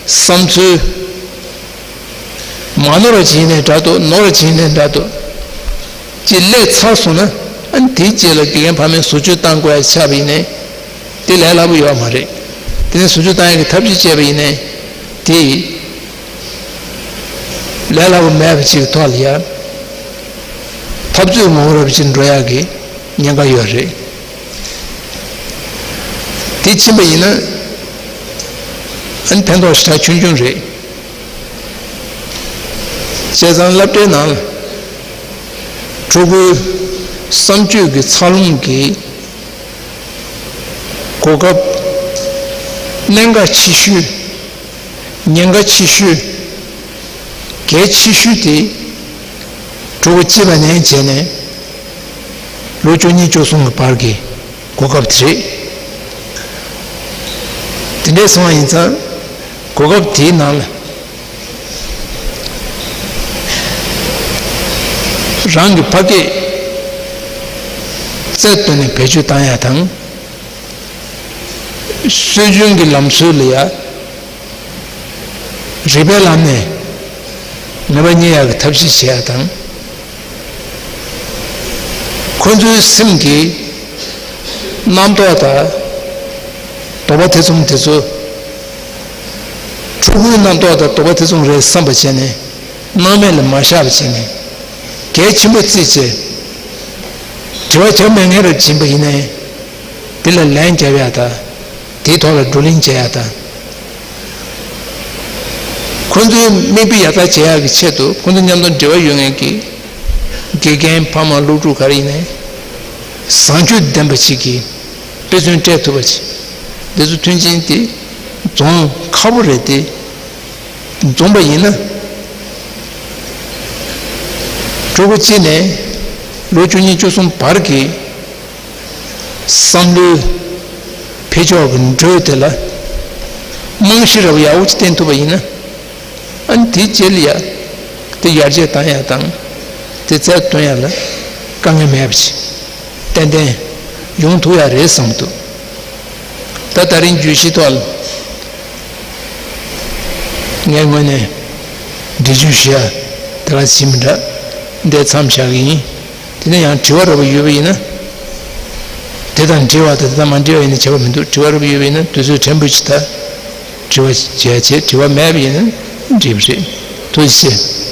བསམ་ཚུལ། མ་ནོར་བ་ཅིག་ཡིན་ནའི་འདྲ་འདུག་ནོར་བ་ཅིག་ཡིན་ནའི་འདྲ་འདུག་ཅིག་སླེབས་ཚར་སོང་ན། ཨ་ནི་དེའི་རྗེས་ལ་དགེ་རྒན་ཕ་མས་བཟོ་བཅོས་བཏང་དགོས་ཡ་ཆགས་པ་ཡིན་ནའི་དེ་ལས་སླ་པོ་ཡོད་མ་རེད། དེ་ནས་བཟོ་བཅོས་བཏང་ཡ་གི་ཐབས་ཤེས་བྱས་པ་ཡིན་ནའི་དེ་ལས་སླ་པོ་མེད་པ་ཅིག་གི་ཐོག་ལ་ཡ། འཐབ་རྩོད་ངོ་བོ་རབ་ཅིག་འགྲོ་ཡག་གི་ཉེན་ཁ་ཡོད་རེད། དེ་ཕྱིན་པ་ཡིན་ན་ཨ་ནི་ཕན་ཐོགས་ཞེ་དྲག་ཆུང་ཆུང་རེད། བྱས་ཙང་སློབ་གྲྭའི་ནང་ལ་ཕྲུ་གུའི་བསམ་སྤྱོད་ཀྱི་འཚར་ལོངས་ཀྱི་གོ་སྐབས་གནད་འགག་ཆེ་ཤོས། ཉེན་ཁ་ཆེ་ཤོས། གལ་ཆེ་ཤོས་དེ་ཕྲུ་གུ་སྐྱེས་པ་ནས་བྱས་ནས་ལོ་བཅུ་གཉིས་བཅུ་གསུམ་གྱི་བར་གྱི་གོ་སྐབས་དེ་རེད། དེ་འདྲའི་སོང་བ་ཡིན་ཙང་གོ་སྐབས་དེའི་ནང་ལ་རང་གི་ཕ་སྐད་རྩལ་བཏོན་ནས་བེད་སྤྱོད་བཏང་ཡ་དང་། སྲོལ་རྒྱུན་གྱི་ལམ་སྲོལ་ལ་ཡ་རིག་པའི་ལམ་ནས་ནུས་པ་རྙེད་ཡག་གི་ཐབས་ཤེས་བྱེད་ཡག་དང་། ཁོ་ཚོའི་སེམས་ཀྱི་རྣམ་རྟོག་དང་དོགས་པ་ཐེ་ཚོམ་དེ་ཚོ་ཕྲུ་གུའི་རྣམ་རྟོག་དང་དོགས་པ་ཐེ་ཚོམ་རེད་བསམ་པ་བྱས་ནས། སྣང་མེད་ལ་མ་བཞག་པ་བྱས་ནས་གལ་ཆེན་པོ་བརྩིས་བྱས། དྲི་བ་བྱ་མེད་མཁན་རབ་ཕྱིན་པ་ཡིན་ནའི་དེ་ལ་ལན་རྒྱབ་ཡག་དང་། དེའི་ཐོག་ལ་བགྲོ་གླེང་བྱེད་ཡག་དང་། ཁོ་ཚོའི་མིག་དཔེ་ཡག་ཐག་བྱེད་ཡག་གི་ཆེད་དུ་ཁོ་ཚོ་མཉམ་དུ་འབྲེལ་བ་ཡོད་མཁན་གྱི་དགེ་རྒན་ཕ་མ་སློབ་ཕྲུག་ག་རེ་ཡིན་ནའི་བཟང་སྤྱོད་ལྡན་པ་ཞིག་གིས་དཔེ་མཚོན་སྤྲད་ཐུབ་པ་བྱེད། འདི་ཚོ་མཐུན་རྐྱེན་དེ་འཛོམས་ཁག་པོ་རེད་དེ། འཛོམས་པ་ཡིན་ན། ཕྲུ་གུ་གཅིག་ནས་ལོ་བཅུ་གཉིས་བཅུ་གསུམ་བར་གྱི་བསམ་བློའི་འཕེལ་ཕྱོགས་ཀྱི་འགྲོས་དེ་ལ་རྨང་གཞི་རབ་ཡག་པོ་ཅིག་བསྟན་ཐུབ་པ་ཡིན་ན། ཨ་ནི་དེའི་རྗེས་ལ་ཡ་དེ་ཡར་རྒྱས་བཏང་ཡག་དང་། དེ་རྩལ་བཏོན་ཡག་ལ་དཀའ་ངལ་མེད་པ་ཅིག་ཏན་ཏན་ཡོང་ཐུབ་ཡག་རེད་བསམ་འདུག་ད་ད་རིང་བརྗོད་གཞི་ཐོག་ལ་ངས་ངོས་ནས་འགྲེལ་བརྗོད་ཞུ་ཡ་དེ་ག་ཞིག་མི་འདྲ། འདི་མཚམས་བཞག་གི་ཡིན། དེ་ནས་ཡང་དྲི་བ་རོབ་ཡོད་པ་ཡིན་ན། དེ་དང་འབྲེལ་བ་དང་དེ་དང་མ་འབྲེལ་བ་ཡིན་ན་བྱ་བ་མི་འདུག་དྲི་བ་རོབ་ཡོད་པ་ཡིན་ན་དུས་ཚོད་ཕྲན་བུ་ཅིག་ད་དྲི་བ་བྱས་བྱས། དྲི་བ་མེད་པ་ཡིན་ན་འགྲིག་པ་རེད། ཐུགས་རྗེ་ཆེ།